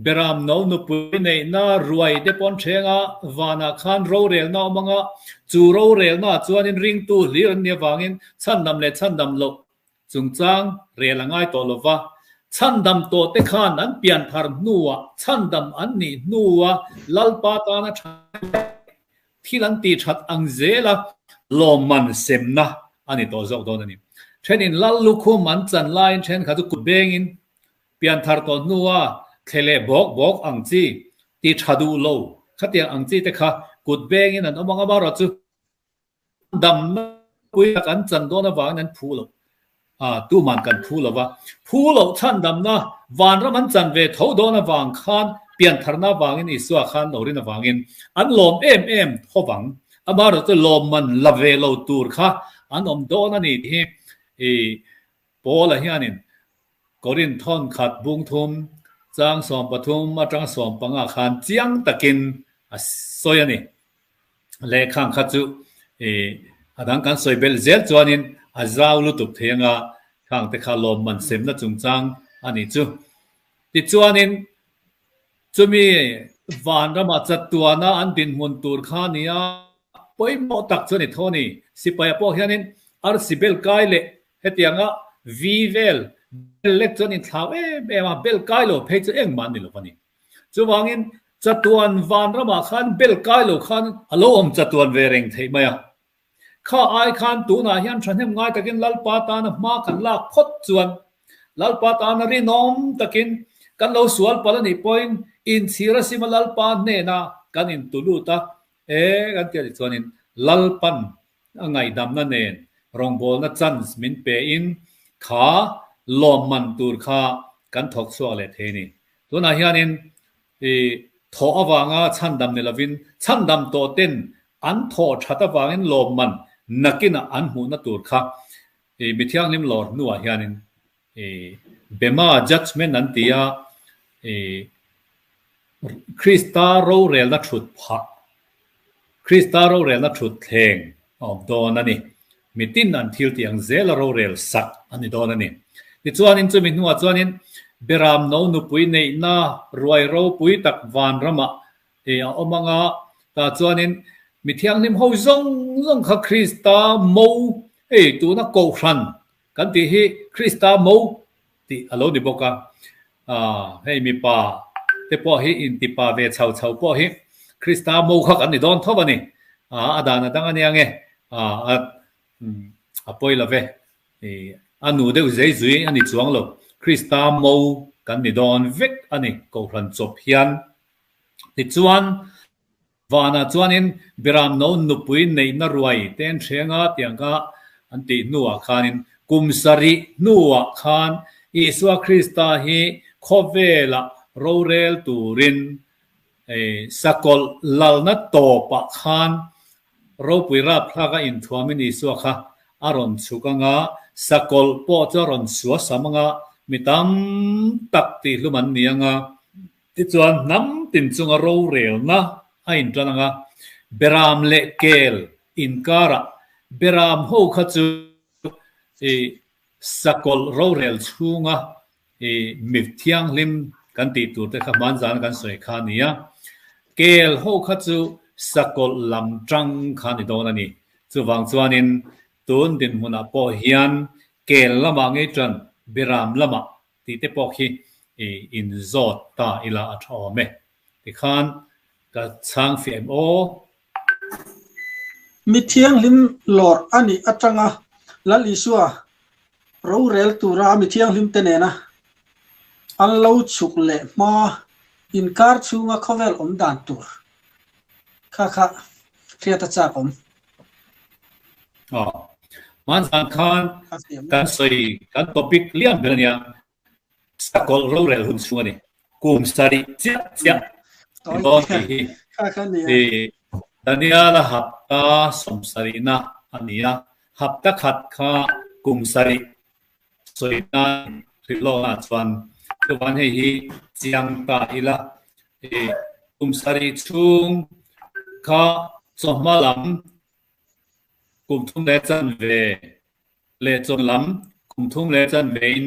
beram no nupui neihna ruai te pawh an thleng a, vanah khan rorelna a awm ang a, chu rorelna ah chuanin ringtu hlir an nih avangin chhandam leh chhandam loh chungchang rel a ngai tawh lo va, chhandam tawhte khan an pian thar hnuah chhandam an nih hnua Lalpa tana tha thil an tih that ang zela lawmman semna a ni tawh zawk dawn a ni. Thenin Lal lukhum an chan laiin thenkhat chu kut bengin pian thar tawh hnua thle leh bawk bawk ang chi ti tha duh lo khatiang ang chi te kha kut bengin an awm ang amaherawhchu chu Damna pui tak an chan dawn avangin an phu loh. A, tuman kan phu lo va. Phu loh chhandamna vanram an chan ve tho dawn avang khan piantharna avangin Isua khan lo rin avangin an lawm em em tho vang. Amaherawhchu lawmman la ve lo tur kha an awm dawn a ni tih hi i Paula hianin Korinth thawn khat bung thum chang 13 atanga 15 khan chiang takin a sawi a ni. Lehkhang kha chu a dang kan sawi belh zel chuanin a zau lutuk thei anga khang te kha lawmman semna chungchang a nih chu. Tichuanin chumi vanramah chatuana an dinhmun tur kha a ni a, pawimawh tak chu a ni tho a ni. Sipaia pawh hianin arsi bel kai leh hetianga vi vel bel lek chuan inthlau em em a, bel kai lo phei chu engmah an ni lo a ni. Chuvangin chatuan vanramah khan bel kai lo khan a lo awm chatuan ve reng theih mai a. Kha ai khan tunah hian thahnem ngai takin Lalpa tana hma kan lak phawt chuan Lalpa tana rinawm takin kan lo sual palh a nih pawhin inchhir a sima Lalpa hnenah kan intu lut a, e kan ti a nih chuanin Lalpan a ngaihdamna nen rawngbawlna chance min pein kha lawmman tur kha kan thawk chhuak leh thei a ni. Tunah hianin i thawh avanga chhandam ni lovin chhandam tawh ten an thawh that avangin lawmman nakinah an hmuhna tur kha i mithianghlim lawr hnuah hianin i Bema judgement an ti a, i Krista rorelna thut phah, Krista rorelna thut thleng a awm dawn a ni. Mitin an thil tih ang zela rorel sak a ni dawn a ni. Tichuanin chumi hnuah chuanin Beram no nupui neihna ruai ropui tak vanramah i a awm ang a, tah chuanin mi thianghlim ho zawng zawng kha Krista mo, hei tuna Kohhran kan tih hi Krista mo tih a lo ni bawk a. Hei mipa te pawh hi intipa ve chho chho pawh hi Krista mo kha kan ni dawn tho a ni. A dan a dang a nia nge a pawi lo ve. A nu deuh zei zui a ni chuang lo. Krista mo kan ni dawn vek a ni Kohhran chawp hian. Tichuan. Vanah chuanin Beramno nupui neihna ruai te an hreng a tiang kha an tih hnuah khanin kum sarih hnuah khan Isua Krista hi khawvelah rorel turin sakawlh lalna tawpah khan ropui rapthlak a inthuamin Isua kha a rawn chhuk anga sakawlh pawh chu a rawn suasam anga mi tam tak tihhlum an ni anga Tichuan, hnam tin chunga rorelna a intan ang a, Beram leh kel inkarah Beram ho kha chu i sakawlh rorel chhunga i mi thianghlim kan tih tur te kha hmanzana kan sawi kha a ni a, kel ho kha chu sakawlh lam tang kha a ni dawn a ni. Chuvang chuanin tun dinhmunah pawh hian kel lamah ngei tan Beram lamah tih te pawh khi i inzawt ta ila a tha awm e. Tikhan ka chhang fiah em aw? Mi thianghlim lawr a nih atanga Lal Isua rorel tura mi thianghlim te nena an lo chhuk leh hma inkar chhunga khawvel awm dan tur kha kha hriat a chak awm. Aw. Hmanzan khan kan sawi kan topic lian ber a nia, sakawlh rorel hun chhung a ni. Kum sarih chiah chiah ni dawn tih hi Daniel-a hapta sawmsarihna a ni a, hapta khat kha kum sarih sawi nan hrilh lawkna chuan chuan hei hi chiang ta ila kum sarih chhung kha chawhma lam Kum thum leh chanve leh chawn lam kum thum leh chanvein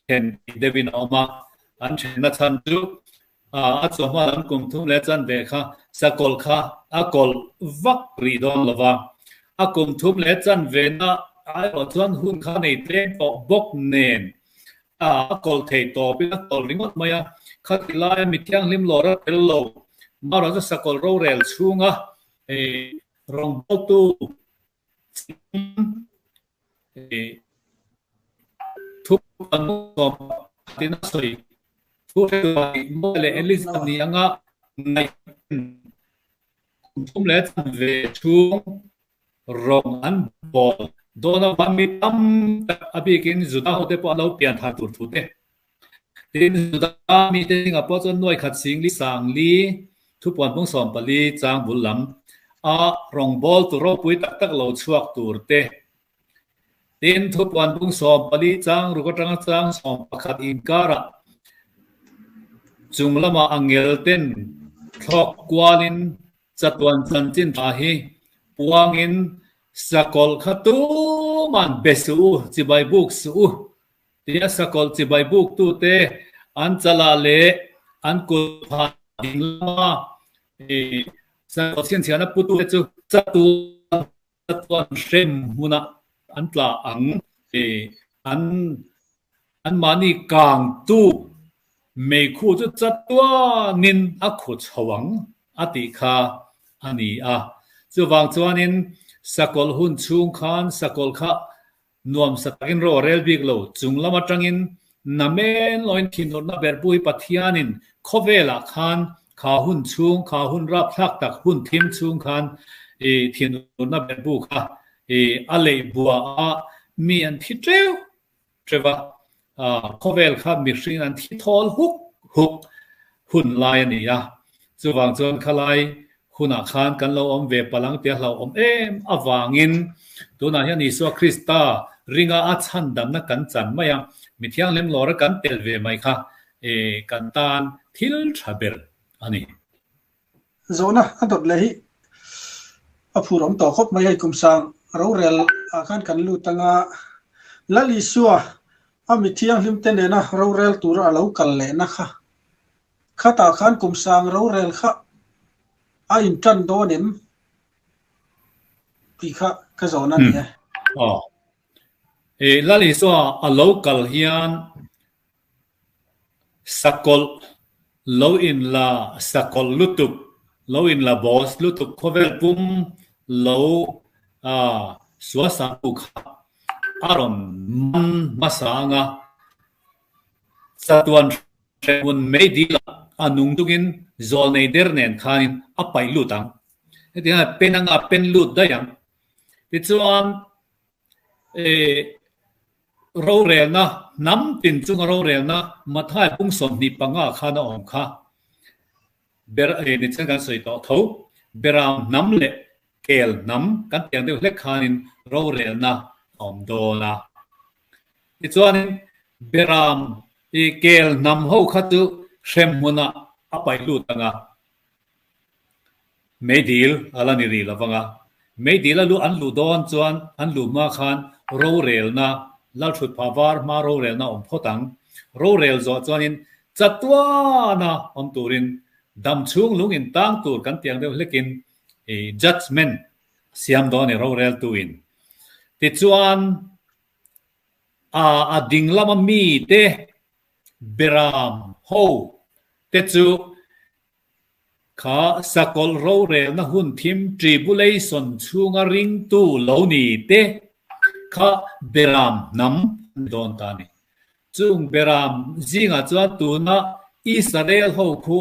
then tih deuhin a awm a, an thenna chhan chu a chawhma lam kum thum leh chanve kha sakawlh kha a kawlh vak rih dawn lo va, a kum thum leh chanvena erawh chuan hun kha nei tlem tawh bawk nen a kawlh thei tawpin a kawlh ringawt mai a, khati laia mi thianghlim lawr a tel lo, marawh chu sakawlh rorel chhunga Rawngbawltu thu a sawi thu hretu leh Elizabeth ni anga ngaih kum thum leh chanve chhung rawng an bawl dawn avang mi tam tak a bikin Juda hote pawh an lo pian thar tur thu te Tin, Juda mite zingah pawh chuan nuai khat singli sangli thupuan pung 14 chang bul lam a rawngbâwl tur ropui tak tak lo chhuak tur te. Tin, thupuan pung 14 chang ruk atanga chang 11 inkarah chung lamah angel ten thlawk kualin chatuan chanchin tha hi puangin sakawlh kha tuman be suh u, chibai buk suh u Tia sakawlh chibai buktute an chalah leh an kut phah ding lama sakawlh chhinchhiahna putute chu chatuan hrem hmunah an tla ang. An anmahni kangtu meikhu chu chatuanin a khu chho ang a tih kha a ni a. Chuvang chuanin sakawlh hun chhung khan sakawlh kha Nuamsa takin ro a rel bik lo. Chung lam atangin namen loin thinurna berhbu hi Pathianin khawvelah khan kha hun chhung, kha hun rapthlak tak hun thim chhung khan i thinurna berhbu kha i a leih bua a, mi an thi teuh teuh a, khawvel kha mihring an thi thawl huk huk hun lai a ni a. Chuvang chuan khalai Hunah khan kan lo awm ve palh ang tia hlauhawm em avangin tunah hian Isua Krista ringa a chhandamna kan chan mai a, mi thianghlim lawra kan tel ve mai kha kan tan thil tha ber a ni. Zawhna a dawt leh hi a phur awm tawh khawp mai hei kum sang rorel ah khan kan lut anga Lal Isua a mi thianghlim te nena rorel tura a lo kal lehna kha Khatah khan kum sang rorel kha a intan dawn em tih kha ka zawn a ni e. Aw. E, Lal Isua a lo kal hian sakawlh lo in la sakawlh lutuk, lo in la boss lutuk khawvel pum lo suasangtu kha a rawn man hmasa anga chatuan Hrehmun mei dil ah a nung tungin zawl nei der nen khanin a paih lut ang. Hetiang hian pen anga pen lut daih ang. Tichuan eh rorelna hnam tin chunga rorelna Mathai pung 25 khan a awm kha. Ber eh nichen kan sawi tawh tho. Beram hnam leh kel hnam kan tiang deuh hlek khanin rorelna a awm dawn a. Tichuanin Beram i kel hnam ho kha chu hremhmunah a paih lut ang a, meidil a la ni rih lo vang a. Meidil a lu an luh dawn chuan an luh hma khan rorelna, Lalthutphah var hma rorelna a awm phawt ang. Rorel zawh chuanin chatuana awm turin damchhung lung intang tur kan tiang deuh hlekin i judgement siam dawn i roreltuin. Tichuan a a ding lama mite beram ho te chu kha sakawlh rorelna hun thim tribulation chhunga ringtu lo ni te kha beram hnam an ni dawn ta a ni. Chung beram zingah chuan tuna Israel ho khu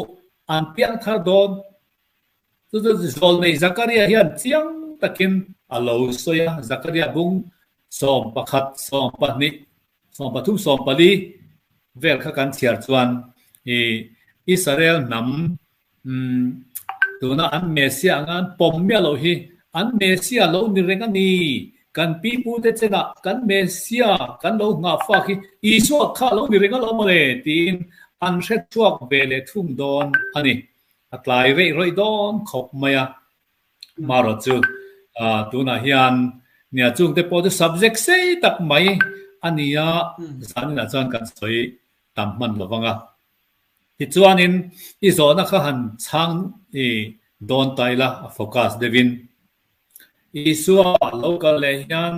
an piang thar dawn. Chu chu zawlnei Zakaria hian chiang takin a lo sawi a, Zakaria bung 11, 12, 13, 14 vel kha kan chhiar chuan i Israel hnam tuna an Messiah anga an pawm miah loh hi an Messiah lo ni reng a ni. Kan pi pute chenah kan Messiah kan lo nghah fak hi Isua kha lo ni reng alawm mawle tiin an hre chhuak ve leh thung dawn a ni. A tlai reih rawih dawn khawp mai a, marawh chu tunah hian nia chungte pawh chu subject sei tak mai a ni a, zaninah chuan kan sawi tam hman lo vang a. Tichuanin i zawhna kha han chhang i dawn ta ila a focus deuhin. Isua lo kal leh hian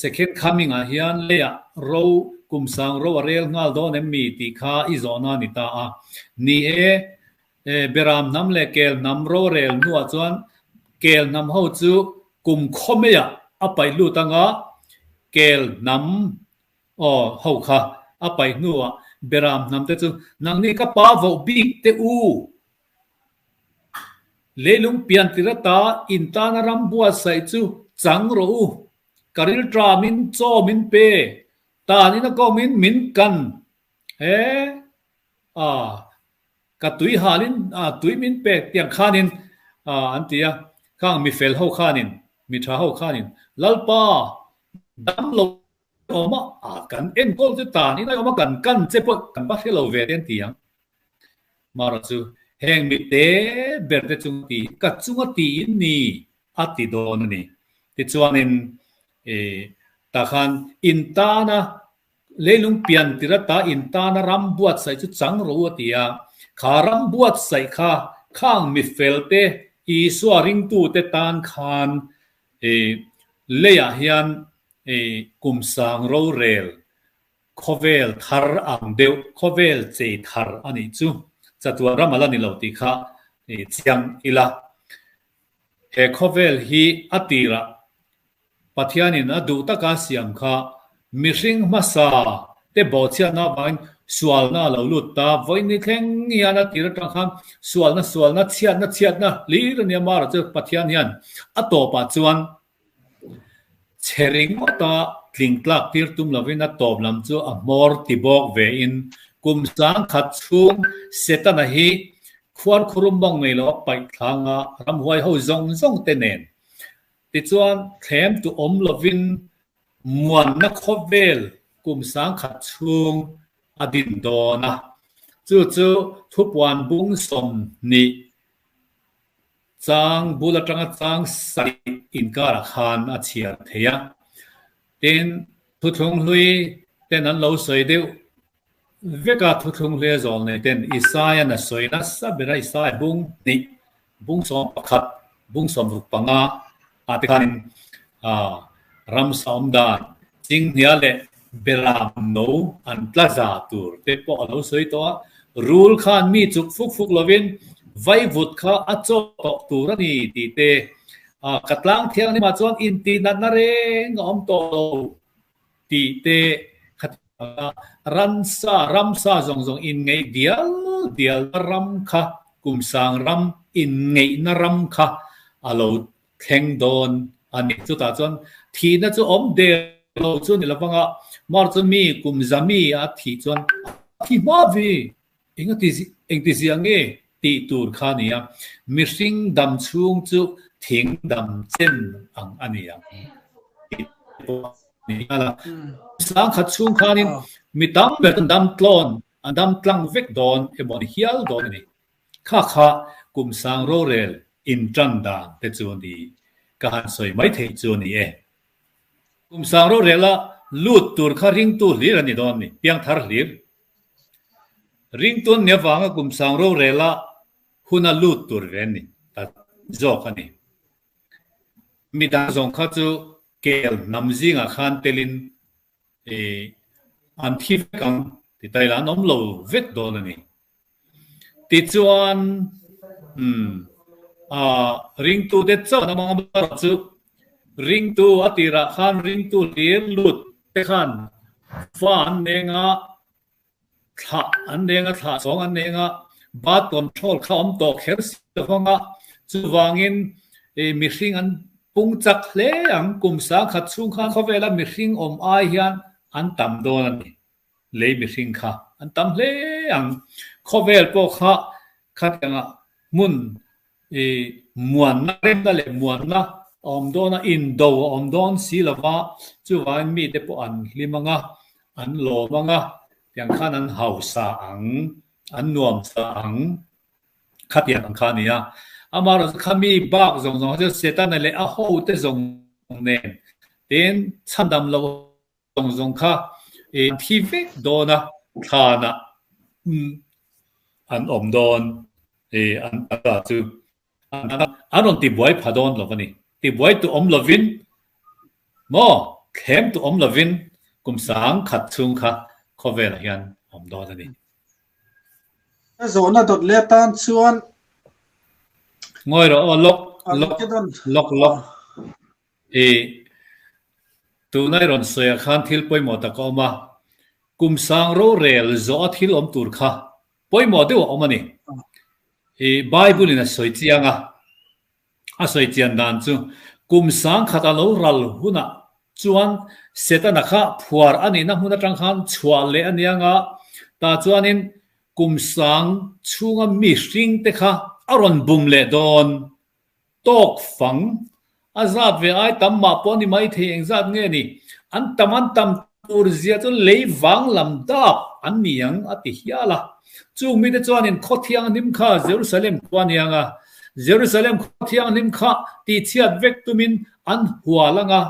second coming ah hian leiah ro kum sang ro a rel nghal dawn em mi tih kha i zawhna a ni ta a. Ni e, Beram hnam leh Kel hnam rorel hnuah chuan Kel hnam ho chu kum khaw maiah a paih lut anga Kel hnam aw ho kha a paih hnuah Beram hnam te chu nangni ka pa voh bik te u Leilung pian tir ata in tana ram buatsaih chu chang rawh u, ka rilṭamin chaw min pe, tanin a kawmin min kan he a, ka tui halin a tui min pek tiang khanin a an ti a, khang mi fel ho khanin, mi ṭha ho khanin Lalpa dam lo awm a, kan enkawl chu tanin a awm a, kan kan che pawh kan va hre lo ve te an ti ang. Mara chu heng mi te ber te chung ti ka chunga tiin ni a ti dawn a ni. Tichuanin tah khan in tana leilung pian tir ata in tana ram buatsaih chu chang rawh u a ti a. Kha ram buatsaih kha khang mi fel te Isua ringtute tan khan leiah hian kum sang rorel Khawvel thar ang deuh, khawvel chei thar a nih chu chatuan ram a la ni lo tih kha chiang ila. He khawvel hi a tirah Pathianin a duh taka siam kha mihring hmasa te bawhchhiatna avangin sualna a lo lut ta. Vawiin thleng hian a tir atang khan sualna sualna chhiatna chhiatna hlir a nia mara chu Pathian hian a tawpah chuan Chhe ringawta tling tlak tir tum lovin a tawp lam chu a hmawr ti bawk vein kum 1000 chhung Setana hi khuarkhurum mawng nei lo a paih thlang a, ramhuai ho zawng zawng te nen. Tichuan thlem tu awm lovin muanna khawvel kum 1000 chhung a din dawn a, chu chu thupuan bung 20 Chang bul atanga chang sarih inkarah khan a chhiar thei a. Tin, thuthlung hlui ten an lo sawi deuh vek a, thuthlung hlui a zawl nei ten Isaiah a sawi nasa ber a, Isaiah bung hnih, bung 11, bung 65 ah te khanin ramsa awm dan Chinghnia leh Beram no an tla za tur te pawh a lo sawi tawh a, rul khan mi chuk fuk fuk lovin vaivut kha a chaw tawh tur a ni tih te, ka tlang thianghlimah chuan intihnatna reng a awm tawh lo tih te kha ti ang a, ransa, ramsa zawng zawng inngeih dial dialna ram kha kum sang ram. inngeihna ram kha a lo thleng dawn a ni. Chutah chuan thihna chu awm der lo chu a ni lo vang a, mar chuan mi kum za mi a thih chuan a thi hma vi. Engtizia nge tih tur kha a ni a, mihring dam chhung chu thing dam chen ang a ni ang tih pawh a ni nghal a. Sang khat chhung khanin mi tam ber an dam tlawn, an dam tlang vek dawn emaw a ni hial dawn a ni. Kha kha kum sang rorel intan dan te chu a ni, ka han sawi mai theih chu a ni e. Kum sang rorela lut tur kha ringtu hlir a ni dawn ni, piangthar hlir. Ringtu an nih avanga kum sang rorela huna lut tur ve an ni ta zawk a ni. Midang zawng kha chu kel hnam zingah khan telin an thi vek ang ti ta ila an awm lo vek dawn a ni. Tichuan ringtute chauh an awm ang erawh chu ringtu a tirah khan ringtu hlir lut te khan fa an neng a, Thlah an neng a, thlah chhawng an neng a, birth control kha awm tawh kher si lo vang a, chuvangin mihring an pung chak hle ang. Kum sangkhat chhung khan khawvela mihring awm ai hian an tam dawn a ni. Lei mihring kha an tam hle ang. Khawvel pawh kha khatianga hmun I muanna remna leh muanna a awm dawn a, indo a awm dawn si lo va, chuvangin mite pawh an hlim ang a, an lawm ang a, tiang khan an hausa ang, an nuamsa ang, khatiang ang kha a ni a. Amaherawhchu kha mi bak zawng zawng kha chu Setana leh a hote zawng nen tin chhandam loh zawng zawng kha an thi vek dawn a, thlanah an awm dawn an ta chu an rawn tibuai pha dawn lo a ni. Tibuai tu awm lovin maw thlem tu awm lovin kum sang khat chhung kha khawvelah hian awm dawn a ni. Ka zawhna dawt leh atan chuan Ngawi rawh aw lawk lawk lawk lawk. I tuna i rawn sawi ah khan thil pawimawh tak a awm a, kum sang rorel zawh a thil awm tur kha pawimawh deuh a awm a ni. I Bible in a sawi chiang a, a sawi chian dan chu kum sang khat a lo ral hunah chuan Setana kha phuar a nihna hmun atang khan chhuah leh a nia nga, tah chuanin kum sang chhunga mihring te kha a rawn bum leh dawn. Tawk fang, a zat ve ai tam mah pawh a ni mai thei engzat nge ni? An tam an tam tur zia chu lei vang lam dap an ni ang a ti hial a. Chung mite chuanin khaw thianghlim kha Jerusalem khua a ni ang a, Jerusalem khaw thianghlim kha tihchhiat vek tumin an hual ang a.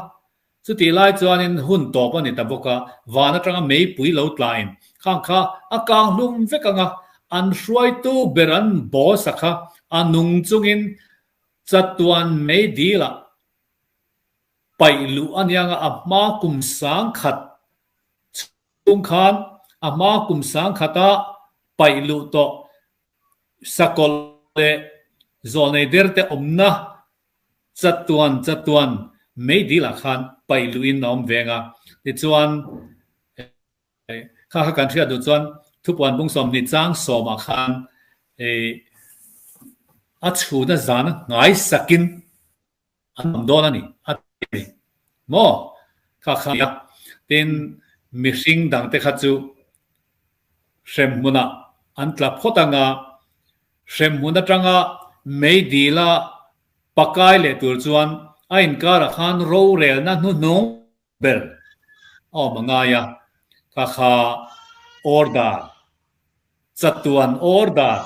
Chutih lai chuanin hun tawp a ni ta bawk a, van atanga meipui lo tlain khang kha a kang hlum vek ang a, an hruaitu ber an boss a kha a nung chungin chatuan mei dilah paih luh a nia ang a, a hma kum sangkhat chhung khan a hma kum sangkhata paih luh tawh sakawlh leh zawlnei derte awmna Chatuan chatuan meidilah khan paih luhin a awm veng a, tichuan kha kha kan hriat duh chuan thupuan bung 20 chang sawmah khan a chhuna zana nghaisakin an awm dawn a ni a ti a ni maw? Kha kha a tin mihring dangte kha chu hremhmunah an tla phawt ang a, Hremhmun atanga meidila pakai leh tur chuan a inkarah khan rorelna hnuhnung ber a awm a ngai a, kha kha order, chatuan order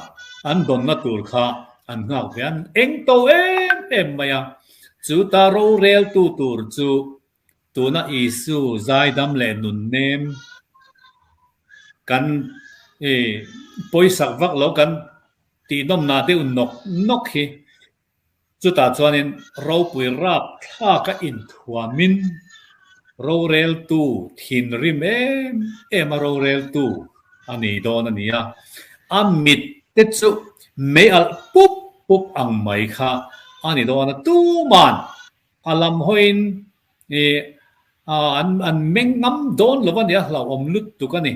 an dawnna tur kha an nghak ve a, an eng to em em mai a, chuta roreltu tur chu Tuna Isu zaidam leh nunnem kan i pawisak vak lo kan tihnawmnah deuh nawk nawk hi chutah chuanin ropui rap thlaka inthuamin roreltu thinrim em em a roreltu a ni dawn a ni a, a mit te chu mei alh pup pup ang mai kha a ni dawn a tuman A lam hawiin ih an an meng ngam dawn lo a ni a, hlauhawm lutuk a ni.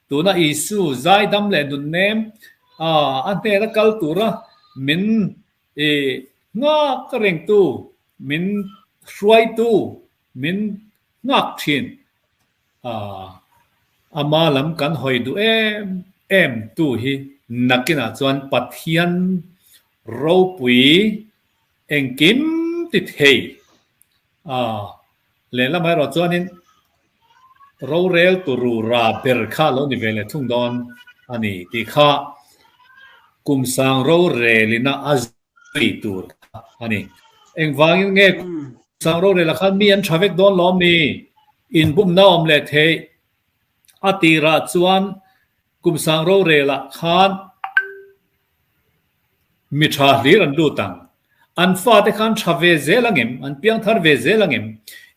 Tuna Isu zaidam leh nunnem a hnena kal tura min i nghak rengtu, min hruaitu, min nghak thin. Ama lam kan hawi duh em em tu hi nakinah chuan Pathian ropui engkim ti thei. Lehlam erawh chuanin rorel turu ra ber kha lo ni ve leh thung dawn a ni tih kha kum sang rorelina a zui tur kha a ni. Engvangin nge kum sang rorela khan mi an tha vek dawn lawm ni? Inbumna awm leh theih a tirah chuan kum sang rorelah khan Mi tha hlir an lut ang. An fate khan tha ve zel ang em? An piang thar ve zel ang em?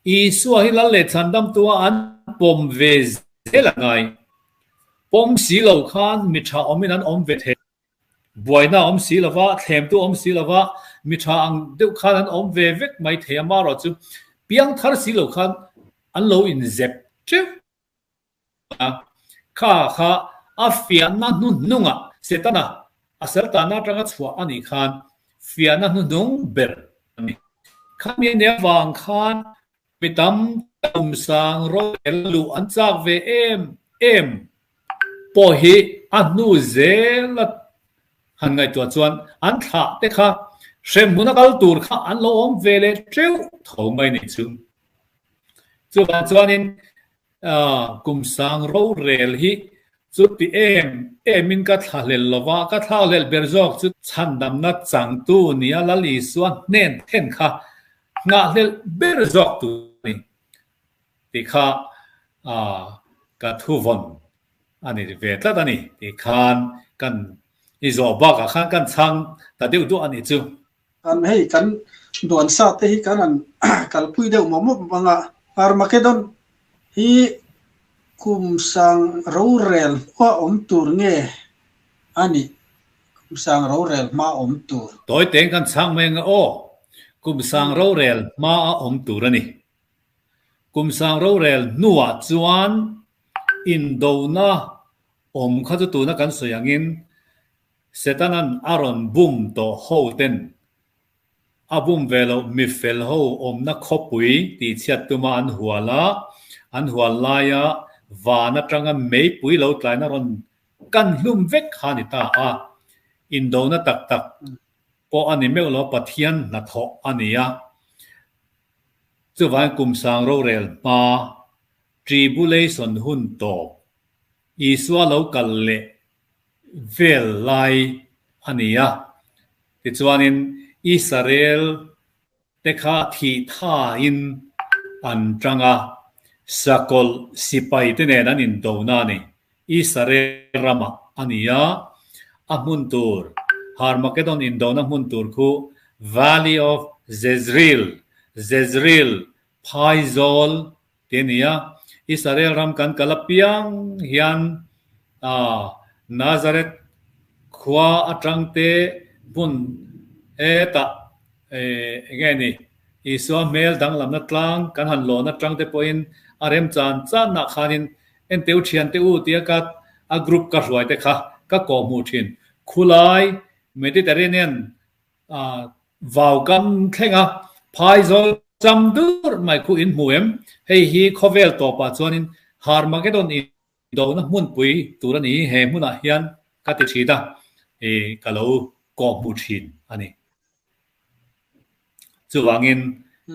Isua hi lal leh chhandamtua an pawm ve zel a ngai. Pawm si lo khan mi tha awmin an awm ve thei. Buaina a awm si lo va, thlemtu a awm si lo va, mi tha ang deuh khan an awm ve vek mai thei a, marawh chu piang thar si lo khan an lo inzep teuh. A, kha kha a fiahna hnuhnungah Setana a saltana atanga chhuah a nih khan fiahna hnuhnung ber a ni. Khami a nih avang khan mi tam kum sang rorel luh an chak ve em em pawh hi a hnu zela han ngaihtuah chuan an thlah te kha hremhmun a kal tur kha an lo awm ve leh teuh tho mai nih chu. Chuvang chuanin Kum sang rorel hi chuti em emin ka thlahlel lo va, ka thlahlel ber zawk chu chhandamna changtu nia Lal Isua hnen then kha nghahhlelh ber zawk tur a ni tih kha ka thuvawn a ni ve tlat a ni tih khan kan i zawh bakah khan kan chhang ta deuh duah a nih chu. Kan hei kan duan sa te hi kan han kalpui deuh mawp mawp ang a, Armageddon hi kum sang rorel hma awm tur nge a nih? Kum sang rorel hma awm tur. Tawi teng kan chhang mai ang a aw, kum sang rorel hma a awm tur a ni. Kum sang rorel hnuah chuan indona awm kha chu tuna kan sawi angin Setanan a rawn bum tawh ho ten a bum ve loh mifel ho awmna khawpui tihchhiat tuma an hual a, an hual laia van atanga meipui lo tlaina rawn kan hlum vek kha a ni ta a. Indona tak tak pawh a ni meuh lo, Pathian hnathawh a ni a. Chuvangin kum sang rorel hma tribulation hun tawp Isua lo kal leh vel lai a ni a. Tichuanin Israel te kha thih thain an tang a, sakawlh sipai te nen an indona a ni. Israel ramah a ni a, a hmun tur Harmageddon indona hmun tur khu Valley of Jezreel, Jezreel Phaizawl tih a ni a, Israel ram kan kal apiang hian Nazareth khua atang te hmun hetah eng nge ni Isua hmel danglamna tlang kan han lawn atang te pawhin a remchan chanah khanin enteu thiante u tia ka a group ka hruai te kha ka kawhhmuh thin. Khulai Mediterranean Vau kam thleng a, phaizawl cham dur mai khu in hmu em? Hei hi khawvel tawpah chuanin Harmageddon indona hmunpui tur a ni, he hmunah hian ka ti thin a, ka lo kawhhmuh thin a ni. Chuvangin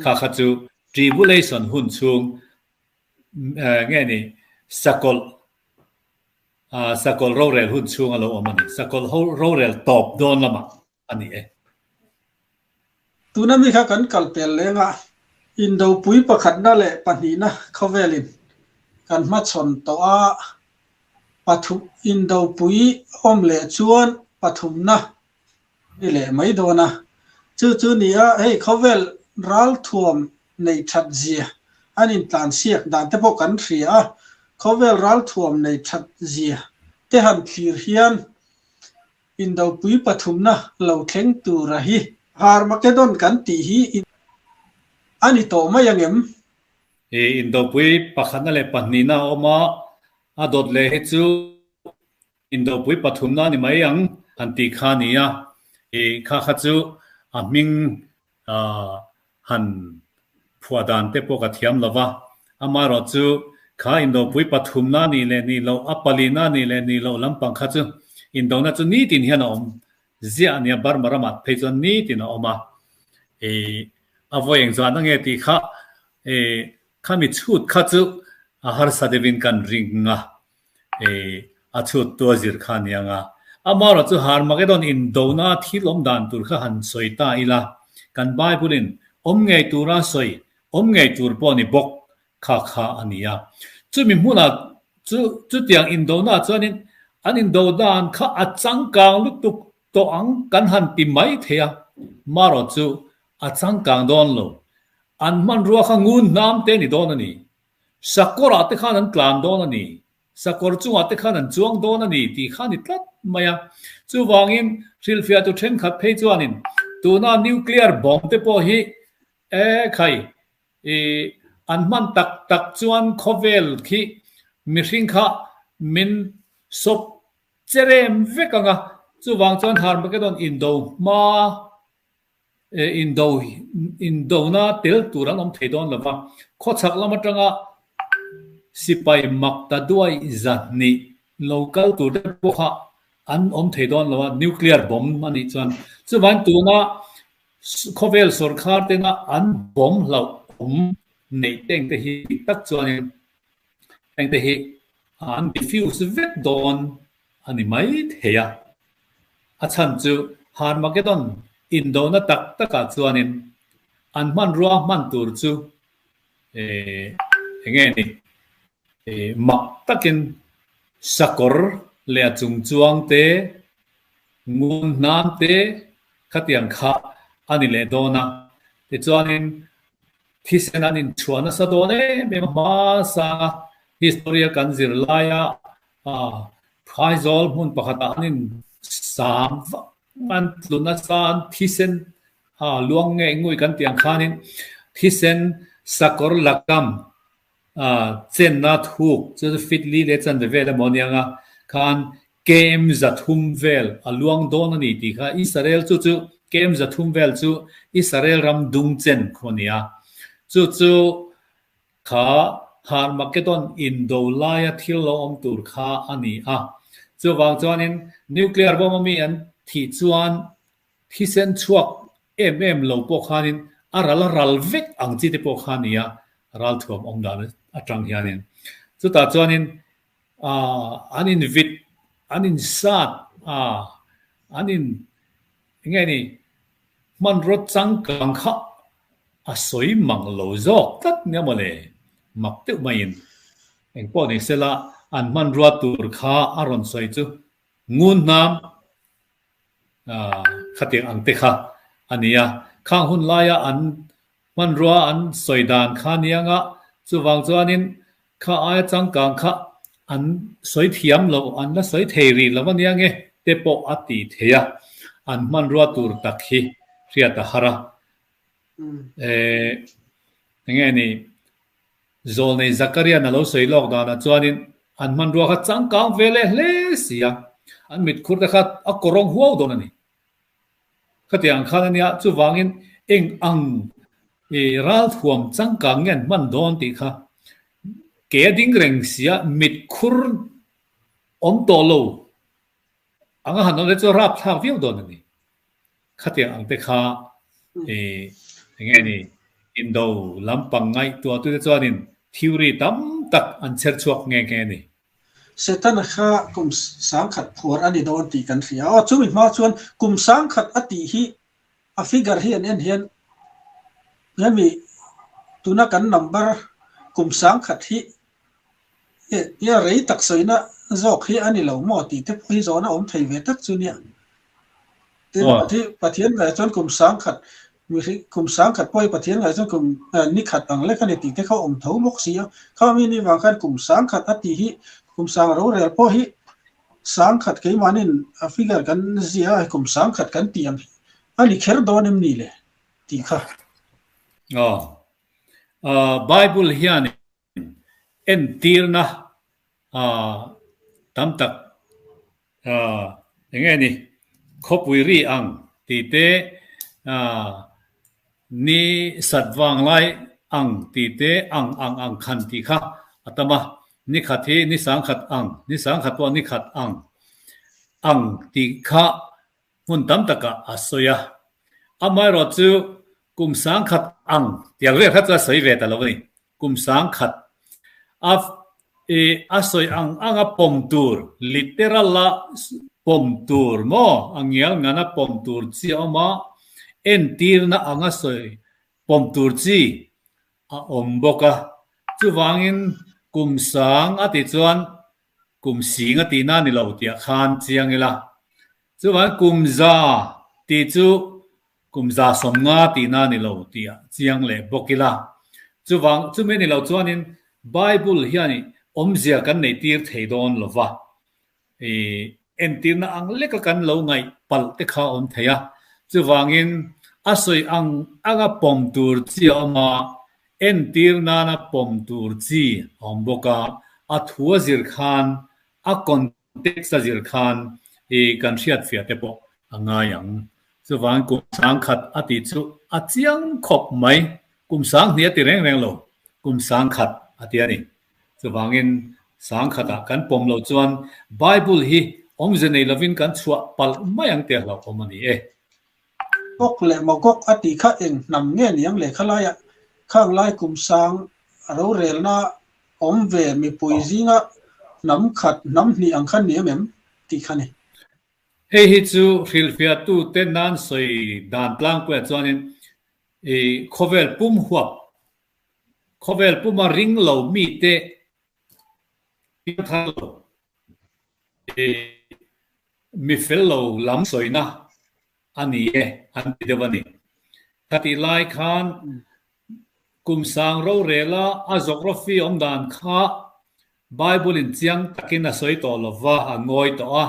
kha kha chu tribulation hun chhung nge ni sakawlh sakawlh rorel hun chhung a lo awm a ni, sakawlh rorel tawp dawn lamah a ni e. Tuna mi kha kan kal pel leng a, indopui pakhatna leh pahnihna khawvelin kan hmachhawn tawh a, pathum indopui awm leh chuan pathumna ni leh mai dawn a. Chu chu ni a, hei khawvel ralthuam neih that zia an intlansiak dan te pawh kan hria a, khawvel ralthuam neih that zia te han thlir hian Indopui pathumna lo thleng tura hi Harmageddon kan tih hi a ni tawh mai ang em? I Indopui pakhatna leh pahnihna a awm a, a dawt leh hi chu Indopui pathumna a ni mai ang han tih kha a ni a. Kha kha chu a hming han phuah dan te pawh ka thiam lo va, amaherawh chu kha indopui pathumna nih leh nih loh, a palina nih leh nih loh lampang kha chu indona chu nitin hian a awm ziah a nia, Burma ramah phei chuan nitin a awm a. A vawi engzah nge tih kha khami chhut kha chu a harsa deuhin kan ring a. A chhut tu a zir kha a ni ang a. Amaherawh chu Harmagedon indona thil awm dan tur kha han sawi ta ila, kan Bible-in awm ngei tura sawi, awm ngei tur pawh ni bawk kha kha a ni a. Chumi hmunah chu chutiang indonaah chuanin an indo dan kha a changkang lutuk tawh ang kan han ti mai thei a, marawh chu a changkang dawn lo. An hmanrua kha ngun hnam te ni dawn a ni. Sakawrah te khan an tlan dawn a ni, sakawr chungah te khan an chuang dawn a ni tih kha a ni tlat mai a. Chuvangin hrilhfiahtu thenkhat phei chuanin tuna nuclear bomb te pawh hi e khai i an hman tak tak chuan khawvel khi mihring kha min sawp cherem vek ang a, chuvang chuan Harmageddon indo hma Indo indona tel tur an awm thei dawn lo va, khawchhak lam atanga sipai mak ta duai zahnih lo kal tur te pawh kha an awm thei dawn lo a, nuclear bomb a nih chuan. Chuvangin tuna khawvel sawrkhar tena an bomb hlauhawm neih te engte hi dik tak chuanin engte hi an defuse vek dawn a ni mai thei a. A chhan chu Harmagedon indona tak takah chuanin an hmanrua hman tur chu eng nge ni mak takin sakawr leh a chungchuang te, ngun hnam te khatiang kha a ni leh dawn a. Tichuanin thisen an inchhuah nasa dawn em em a, hmasanga history a kan zir laia Phaizawl hmun pakhatah an in sam vak an tlu nasa an thisen luang ngei ngui kan tih ang khanin thisen sakawr lakam chenna thuk chu fit li leh chanve vel emaw ania nga khan kem zathum vel a luang dawn a ni tih kha Israel chu chu kem zathum vel chu Israel ram dung chen khu a ni a chu chu Kha Harmageddon indo laia thil lo awm tur kha a ni a. Chuvang chuanin nuclear bomb a mi an thih chuan thisen chhuak em em lo pawh khanin a ral a ral vek ang chi te pawh kha a ni a, ralthuam awm dan atang hianin. Chutah chuanin an invit, an insat, an in eng nge ni hmanraw changkang kha a sawi mang lo zawk tlat nia mawle, mak deuh maiin engpawh ni sela an hmanrua tur kha a rawn sawi chu ngun hnam khatiang ang te kha a ni a, khang hun laia an Hmanrua an sawi dan kha niang a, chuvang chuanin kha aia changkang kha an sawi thiam lo, an la sawi thei rih lo ania nge te pawh a ti thei a, an hmanrua tur tak hi hriat a har a. Enge ni, Zawlnei Zakarian a lo sawi lawk danah chuanin an hmanrua kha changkang ve leh hle si a, an mitkhur te kha a kawrawng huau dawn a ni. Khatiang khan a nia, chuvangin eng ang i ralthuam changkang nge an hman dawn tih kha ke a ding reng sia mitkhur awm tawh lo anga han awm te chu rapthlak viau dawn a ni. Khatiang ang te kha i eng nge ni indo lampang ngaihtuah tute chuanin theory tam tak an chher chhuak nghe nghe a ni. Setana kha kum sangkhat phuar a ni dawn tih kan hria. Aw, chumi hma chuan kum sangkhat a tih hi a figure hi an en hian hemi tuna kan number kum sangkhat hi nia rei tak sawina zawk hi a ni lo maw tih te pawh hi zawhna awm thei ve tak chu nia. Tin, Pathian ngaih chuan kum sangkhat Mihring kum sangkhat pawh hi Pathian ngaih chuan kum ni khat ang lek a ni tih te kha awm tho bawk si a. Kha mi ni vang khan kum sangkhat a tih hi kum sang rorel pawh hi sangkhat keimahnin a figure kan zia a kum sangkhat kan tih ang hi a ni kher dawn em ni le tih kha. Aw. Bible hian entirna tam tak eng nge ni khawpui ri ang. Tih te, ni sat vang lai ang tih te, ang ang ang khan tih kha a tam a. Ni khat hi ni sangkhat ang, ni sangkhat pawh ni khat ang ang tih kha hmun tam takah a sawi a. Amaherawh chu kum sangkhat ang tih ang vel kha chu a sawi ve ta lo a ni. Kum sangkhat a i a sawi ang anga pawm tur, literal a pawm tur maw, a ngial ngana pawm tur chi a awm a, entirna anga sawi pawm tur chi a awm bawk a. Chuvangin kum sang a tih chuan kum sing a tihna a ni lo tih ah khan chiang ila. Chuvangin kum za tih chu Kum 150 tihna ni lo tih a chiang leh bawk ila. Chuvang, chumi ni lo chuanin Bible hian awmzia kan neih tir thei dawn lo va. I entirna ang leka kan lo ngaih palh te kha a awm thei a. Chuvangin a sawi ang anga pawm tur chi a awm a, entir nana pawm tur chi a awm bawk a. A thu a zir khan a Text a zir khan i kan hriatfiah te pawh a ngai ang. Chuvang kum sangkhat a tih chu a chiang khawp mai. Kum sanghnih a ti reng reng lo, kum sangkhat a ti a ni. Chuvangin sangkhatah kan pawm loh chuan Bible hi awmze nei lovin kan chhuah palh mai ang tih a hlauhawm a ni e. Gog leh Magog a tih kha eng hnam nge niang lehkha laiah khang lai kum sang rorelna awm ve mipui zinga hnam khat hnam hnih ang khan ni em em tih kha ni. Hei hi chu hrilhfiahtute nan sawi dan tlangpuiah chuanin i khawvel pum huap, khawvel puma ring lo mite piangthar lo i Mi fel lo lam sawina a ni e an ti deuh a ni. Khatih lai khan kum sang rorela a geography awm dan kha Bible in chiang takin a sawi tawh lo va, a ngawi tawh a.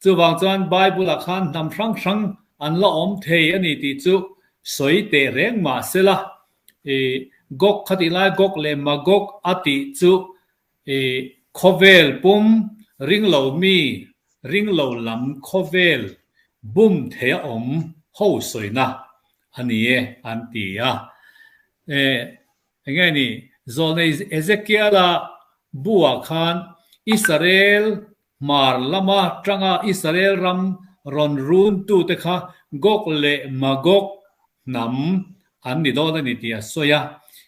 Chuvang chuan Bible ah khan hnam hrang hrang an la awm thei a ni tih chu sawi teh reng mah sela, i Gog khatih lai Gog leh Magog a tih chu I khawvel pum ringlo mi ringlo lam khawvel bum thei a awm ho sawina a ni e an ti a. E enge ni Zawlnei Ezekiela buah khan Israel hmar lama tanga Israel ram rawn runtute kha Gog leh Magog hnam an ni dawn a ni tih a sawi a.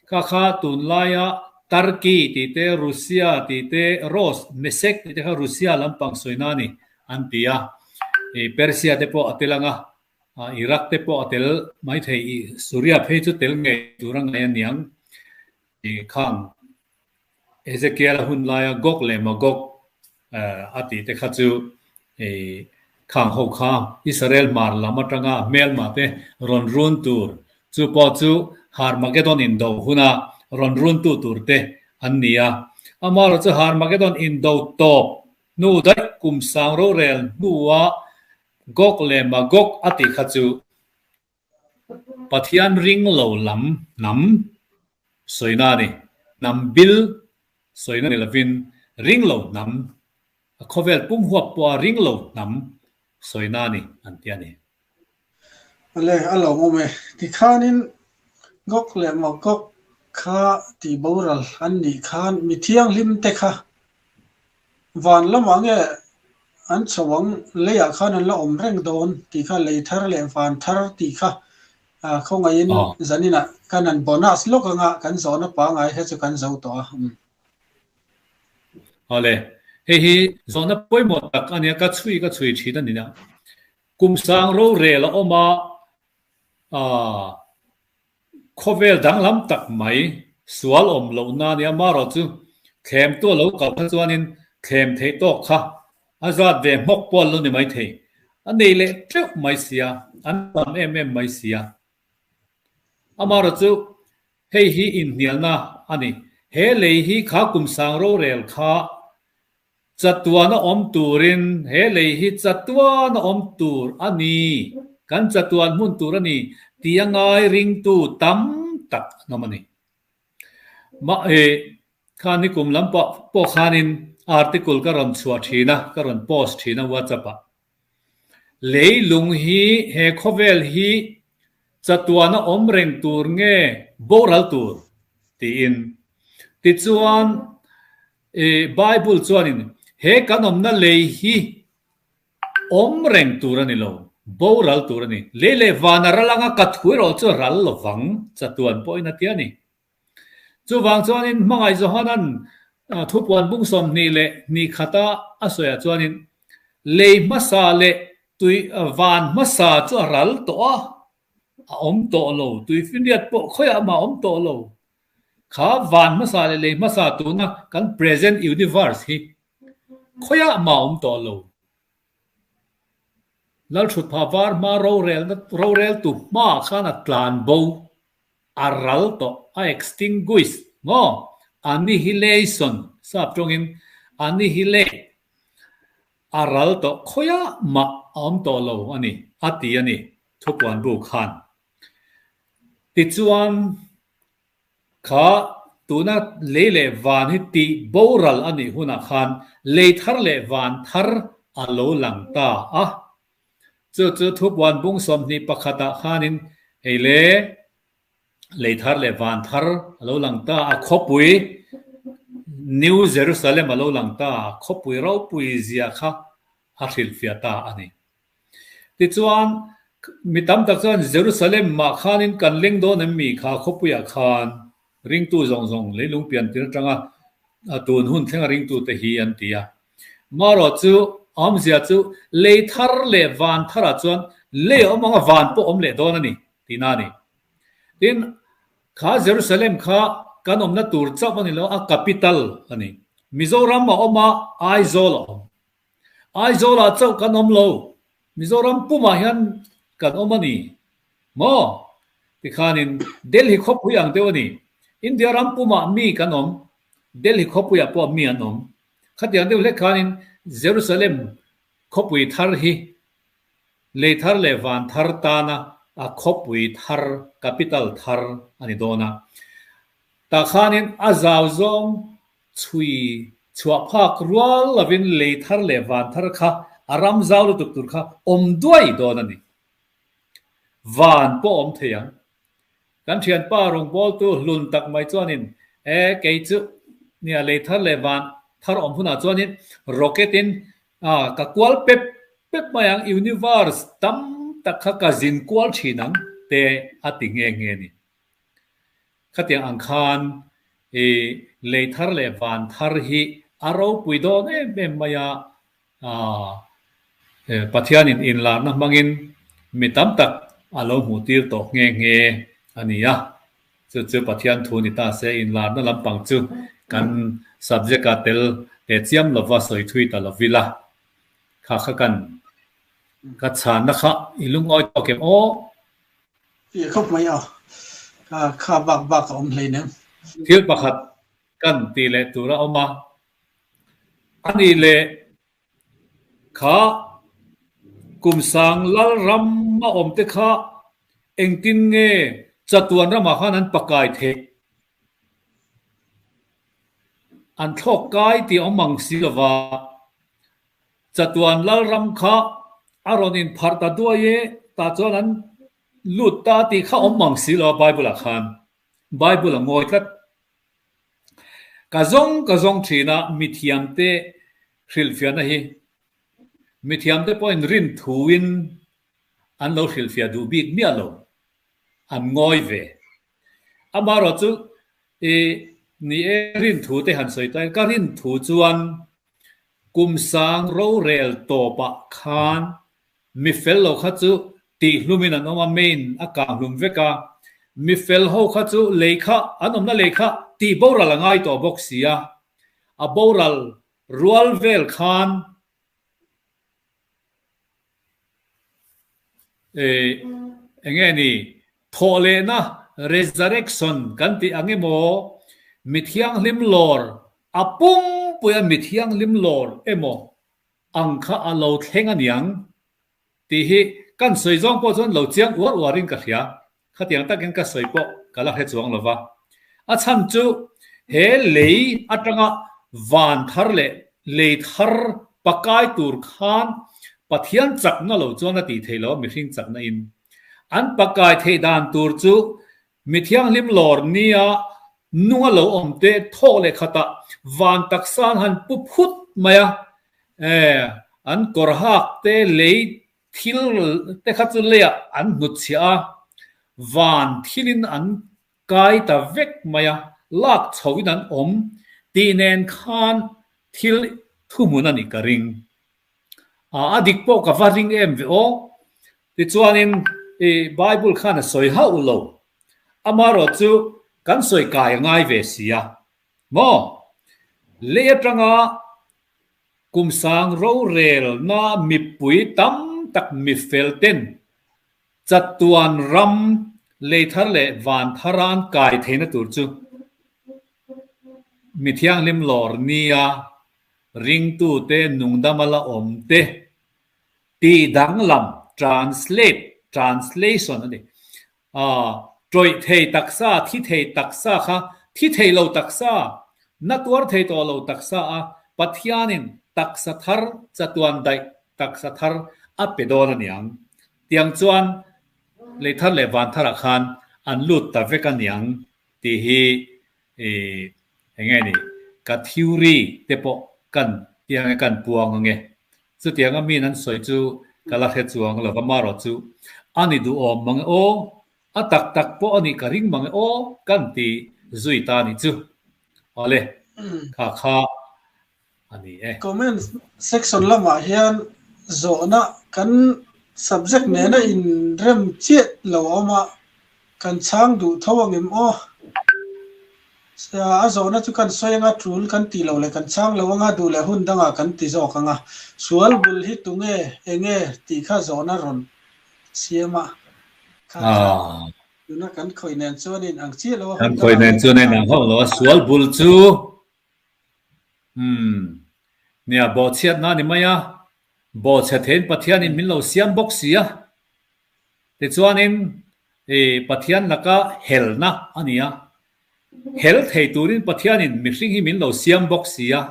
Kha kha tunlaia Turkey tih te, Russia tih te, Ros, Mesek tih te kha Russia lampang sawina a ni an ti a. I Persia te pawh a tel ang a, Iraq te pawh a tel maithei, i Suria phei chu tel ngei tur a ngaih a niang. I khang Ezekiel-a hun laia Gog leh Magog a tih te kha chu khang ho kha Israel hmar lam atanga hmelma te rawn run tur, chu pawh chu Harmagedon indo huna rawn runtu tur te an ni a. Amaherawhchu chu Harmagedon indo tawp hnu daih kum sang rorel hnua Gog leh Magog a tih kha chu Pathian ring lo lam hnam sawina a ni. Hnam bil sawina ni lovin ring lo hnam, a khawvel pum huap pawha ring lo hnam sawina a ni an ti a ni. Ale, a lo awm e. Tikhanin Gog leh Magog kha tih boral an nih khan mi thianghlim te kha Van lamah nge an chho ang, leiah khan an la awm reng dawn tih kha lei thar leh van thar tih kha khawngaihin zaninah kan han bonus lawk anga kan zawhna pangngai kha chu kan zo tawh a. Awle, hei hi zawhna pawimawh tak a nia, ka chhui ka chhui thin a ni a. Kum sang rorel a awm a, Khawvel danglam tak mai, sual awm lohna a nia, marawh chu thlemtu a lo kal kha chuanin thlem theih tawk kha a zat ve hmawk pawh an lo ni maithei. A nei leh teuh mai sia, an tam em em mai sia. Amarawh chu hei hi inhnialna a ni. He lei hi kha kum sang rorel kha Chatuan a awm turin he lei hi chatuan a awm tur a ni, kan chatuan hmun tur a ni tih a ngai ringtu tam tak an awm a ni. Mah e, kha nikum lam pawh khanin article ka rawn chhuah thin a, ka rawn post thin a WhatsApp ah. Leilung hi he khawvel hi chatuana awm reng tur nge boral tur? tiin. Tichuan, Bible chuanin he kan awmna lei hi awm reng tur a ni lo, boral tur a ni. Lei leh vana ral anga ka thu erawh chu ral lovang chatuan pawhin a ti a ni. Chuvang chuanin Hmangaih Johanan thupuan bung 22 khata a sawiah chuanin lei hmasa leh tui van hmasa chu a ral tawh a, a awm tawh lo, tuifinriat pawh khawiah mah a awm tawh lo. Kha van hmasa leh lei hmasa tuna kan present universe hi khawiah mah a awm tawh lo. Lalthutpha var hma rorelna roreltu hmaah khan a tlan bo. A ral tawh, a extinguish, maw? Annihilation, sap tawngin annihilate, a ral tawh khawiah mah a awm tawh lo a ni, a ti a ni, thupuan bu khan. Tichuan, kha tuna lei leh van hi tih boral a nih hunah khan lei thar leh van thar a lo lang ta a. Chu chu thupuan bung 21 ah khanin hei le lei thar leh van thar a lo lang ta a, khawpui New Jerusalem a lo lang ta a, khawpui ropui zia kha a hrilhfiah ta a ni. Tichuan, mi tam tak chuan Jerusalem mah khanin kan leng dawn em mi kha khawpuiah khan ringtu zawng zawng leilung pian tir atanga tun hun thlenga ringtute hi an ti a. Marawh chu awmzia chu lei thar leh van tharah chuan lei a awm anga van pawh awm leh dawn a ni tihna a ni. Tin, kha Jerusalem kha kan awmna tur chauh a ni lo, a capital a ni. Mizoram a awm a, Aizawl a awm. Aizawlah chauh kan awm lo, Mizoram pumah hian kan awm a ni maw? Tikhanin Delhi khawpui ang deuh a ni. India ram pumah mi kan awm, Delhi khawpuiah pawh mi an awm. Khatiang deuh hlek khanin Jerusalem khawpui thar hi lei thar leh van thar tana a khawpui thar, capital thar a ni dawn a. Tah khanin a zau zawng chhui chhuah phak rual lovin lei thar leh van thar kha a ram zau lutuk tur kha awm duai dawn a ni. Van pawh awm thei ang. Kan thianpa rawngbawltu hlun tak mai chuanin e kei chu nia lei thar leh van thar awm hunah chuanin rocket in ka kual pep pep mai ang, universe tam tak kha ka zin kual thin ang te a ti nghe nghe a ni. Khatiang ang khan i lei thar leh van thar hi a ropui dawn em em mai a, Pathianin inlarna hmangin mi tam tak a lo hmuh tir tawh nghe nghe a ni a. Chu chu Pathian thu ni ta se inlarna lampang chu kan subject a tel teh chiam lova sawi thui ta lo vila. Kha kha kan ka chhanna kha i lungawi tawk em aw? Tih khawp mai a, kha bak bak a awm hleinem. Thil pakhat kan tih leh tur a awm a, a nih leh kha kum sang lal ram a awm te kha engtin nge chatuan ramah khan an pakai theih? An thlawk kai tih a awm ang si lova. Chatuan Lalram kha a rawn inpharh ta duai e, tah chuan an lut ta tih kha awm mang si lo a Bible ah khan. Bible a ngawi tlat. Ka zawng ka zawng thin a mithiamte hrilhfiahna hi. Mithiamte pawhin rin thuin an lo hrilhfiah duh bik miah lo. An ngawi ve. Amaherawh chu i ni e rin thu te han sawi ta in ka rin thu chuan Kum sang rorel tawpah khan mi fel lo kha chu tihhlumin an awm a, main a kang hlum vek a, mi fel ho kha chu lei kha an awmna lei kha tih boral a ngai tawh bawk si a, a boral rual vel khan Eng nge ni? Thawhlehna, resurrection, kan tih ang emaw, mi thianghlim lawr, a pumpuia mi thianghlim lawr emaw ang kha a lo thleng a niang tih hi kan sawi zawng pawh chuan lo chiang uar uarin ka hria. Khatiang takin ka sawi pawh ka la hre chuang lo va. A chhan chu he lei atanga van thar leh lei thar pakai tur khan Pathian chakna lo chuan a tih theih lo a mihring chakna in. An pakai theih dan tur chu mi thianghlim lawr nia nunga lo awm te thawk leh khatah van taksa an han pu phut mai a, an kawr hak te lei thil te kha chu leiah an hnutchhiah a, van thilin an kai ta vek mai a, lak chhoin an awm tih nen khan thil thuhmun a nih ka ring. A dik pawh ka va ring em ve aw. Tichuanin i Bible khan a sawi hauh lo. Amaherawh chu kan sawi kai a ngai ve si a. Maw? Lei atanga kum sang rorelna mipui tam tak mifel ten Chatuan ram lei thar leh van thar an kai theihna tur chu mi thianghlim lawr nia ringtute nungdama la awm te tih danglam, translate, translation a ni. Tawih thei taksa, thi thei taksa kha thi thei lo taksa, na tuar thei tawh lo taksa a Pathianin taksa thar chatuan daih taksa thar a pe dawn a niang. Tiang chuan lei thar leh van tharah khan an lut ta vek a niang tih hi eng nge ni ka theory te pawh kan tiang e kan puang ang e. Chutiang a min an sawi chu ka la hre chuang lo va marawh chu a ni duhawm mang e aw, a tak tak pawh a nih ka ring mang e aw kan ti zui ta a nih chu. Awle kha kha a ni e. Comment section lamah hian zawhna kan subject nena inrem chiah lo a awm a, kan chhang duh tho ang em aw? A zawhna chu kan sawi anga tul kan tih loh leh kan chhang lo anga duh leh hun dangah kan ti zawk ang a. Sual bul hi tunge, enge tih kha zawhna rawn siam a, kha kha tuna kan khawih nen chuan in ang chiah lo a hun dangah. Kan khawih nen chuan a inang hauh lo a, sual bul chu Umm. Nia, bawhchhiatna a ni mai a, bawhchhe theiin Pathianin min lo siam bawk si a. Tichuanin i Pathian laka helna a ni a, hel thei turin Pathianin mihring hi min lo siam bawk si a,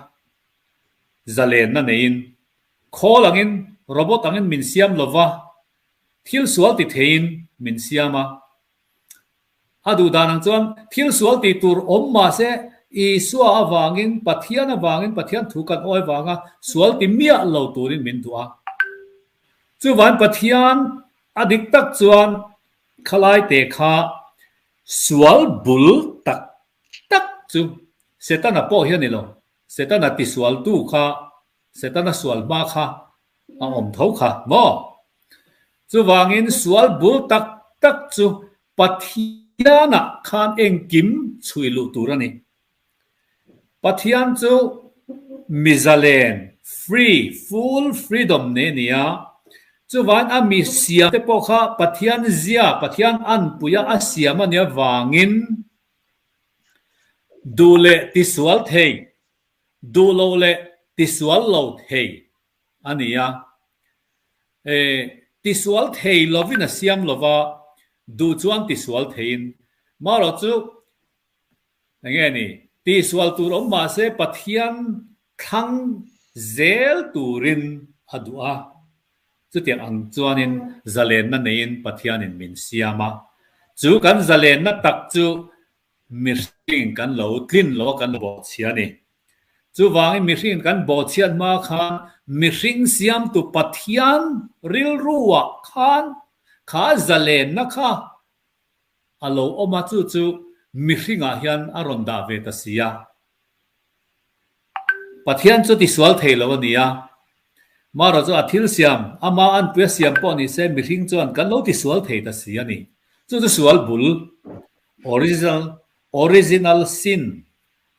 zalenna neiin, khawl angin, robot angin min siam lova, thil sual ti theiin min siam a. A duh dan ang chuan thil sual tih tur awm mah se Isua avangin, Pathian avangin, Pathian thu kan awi vanga sual ti miah lo turin min duh a. Chuvain Pathian a dik tak chuan khalai te kha sual bul tak tak chu Setana pawh hi a ni lo. Setana tisualtu kha, Setana sual hma kha a awm tho kha maw? Chuvangin sual bul tak tak chu Pathianah khan engkim chhui luh tur a ni. Pathian chu mi zalen, free, full freedom nei a ni a, chuvangin a mi siam te pawh kha Pathian zia, Pathian anpuia a siam a nih avangin duh leh tisual thei, duh lo leh tisual lo thei a ni a. E, tisual thei lovin a siam lova, duh chuan tisual theiin. Marawh chu eng nge ni, tisual tur awm mah se Pathian thlang zel turin a duh a. Chutiang ang chuanin zalenna neiin Pathianin min siam a. Chu kan zalenna tak chu Mihring kan lo tlin lo a kan lo bawhchhia a ni. Chuvangin mihringin kan bawhchhiat hma khan mihring siamtu Pathian rilruah khan kha zalenna kha a lo awm a, chu chu mihringah hian a rawn dah ve ta si a. Pathian chu tisual thei lo a ni a, marawh chu a thil siam, ama anpui a siam pawh ni se mihring chuan kan lo tisual thei ta si a ni. Chu chu sual bul, original, original sin,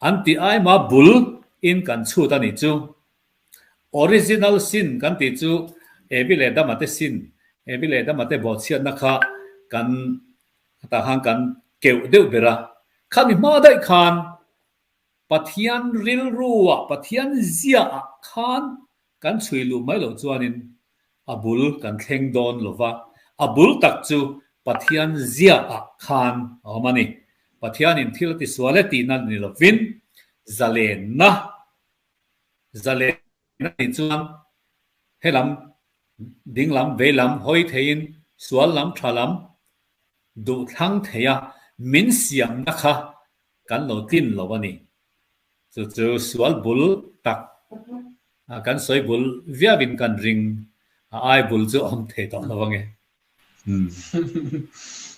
an tih aima bul in kan chhut a ni chu. Original sin kan tih chu Evi leh Adama te sin, Evi leh Adama te bawhchhiatna kha kan tah khan kan keuh deuh ber a. Khami hma daih khan Pathian rilruah, Pathian ziaah khan kan chhui luh mai loh chuanin a bul kan thleng dawn lo va, a bul tak chu Pathian ziaah khan a awm a ni. Pathianin thil a tisual e tihna ni lovin zalenna, zalenna tih chuan helam. Ding lam vei lam hawi theiin sual lam tha lam duh thlang theia min siamna kha kan lo tlin lo a ni. Chu chu sual bul tak kan sawi bul viauin kan ring a ai bul chu a awm thei tawh lo ange.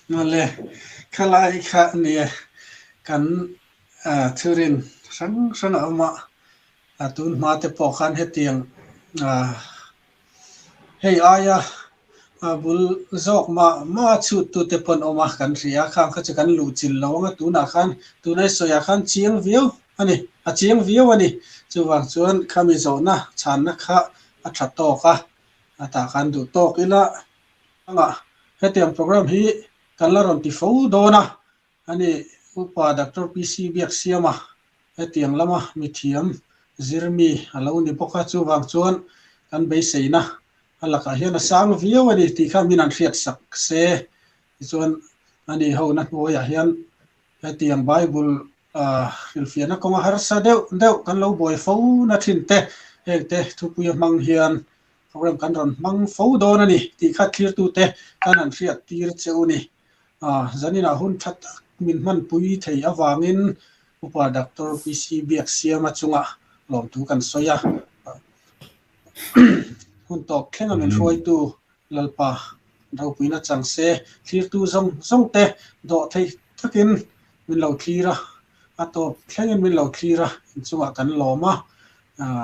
Mawle, khalai kha nia kan thurin hrang hrang a awm a, a tun hma te pawh khan hetiang hei aia bul zawk mah mah a chhut tu te pawn awm a kan hria a, khang kha chu kan luh chilh lo ang a, tunah khan tunai sawiah khan chiang viau a ni, a chiang viau a ni. Chuvang chuan khami zawhna chhanna kha a tha tawk a, a tah khan duh tawk ila anga hetiang program hi kan la rawn ti fo dawn a, ani Upa Doctor PC Biaksiama hetiang lama mithiam zirmi a lo ni bawk a, chuvang chuan kan beiseina a lakah hian a sang viau a ni tih kha min an hriat sak se. Tichuan ani hona hnuaiah hian hetiang Bible hrilhfiahna kawnga harsa deuh deuh kan lo buai fo na thin te, heng te thupuia hmang hian program kan rawn hmang fo dawn a ni tih kha thlirtute kan han hriat tir che u ni. Zaninah hun tha tak min hmanpui thei avangin Upa Doctor PC Biaksiama chungah lawmthu kan sawi a. Hun tawp thlenga min hruaitu Lalpa ropuina chang se, thlirtu zawng zawng te dawh thei takin min lo thlir a, a tawp thlengin min lo thlir a, inchungah kan lawm a.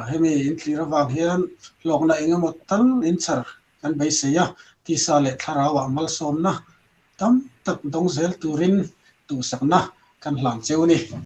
Hemi inthlir avang hian hlawkna eng emaw tal inchhar kan beisei a, tisa leh thlarauah malsawmna tam tak dawng zel turin duhsakna kan hlan cheu a ni.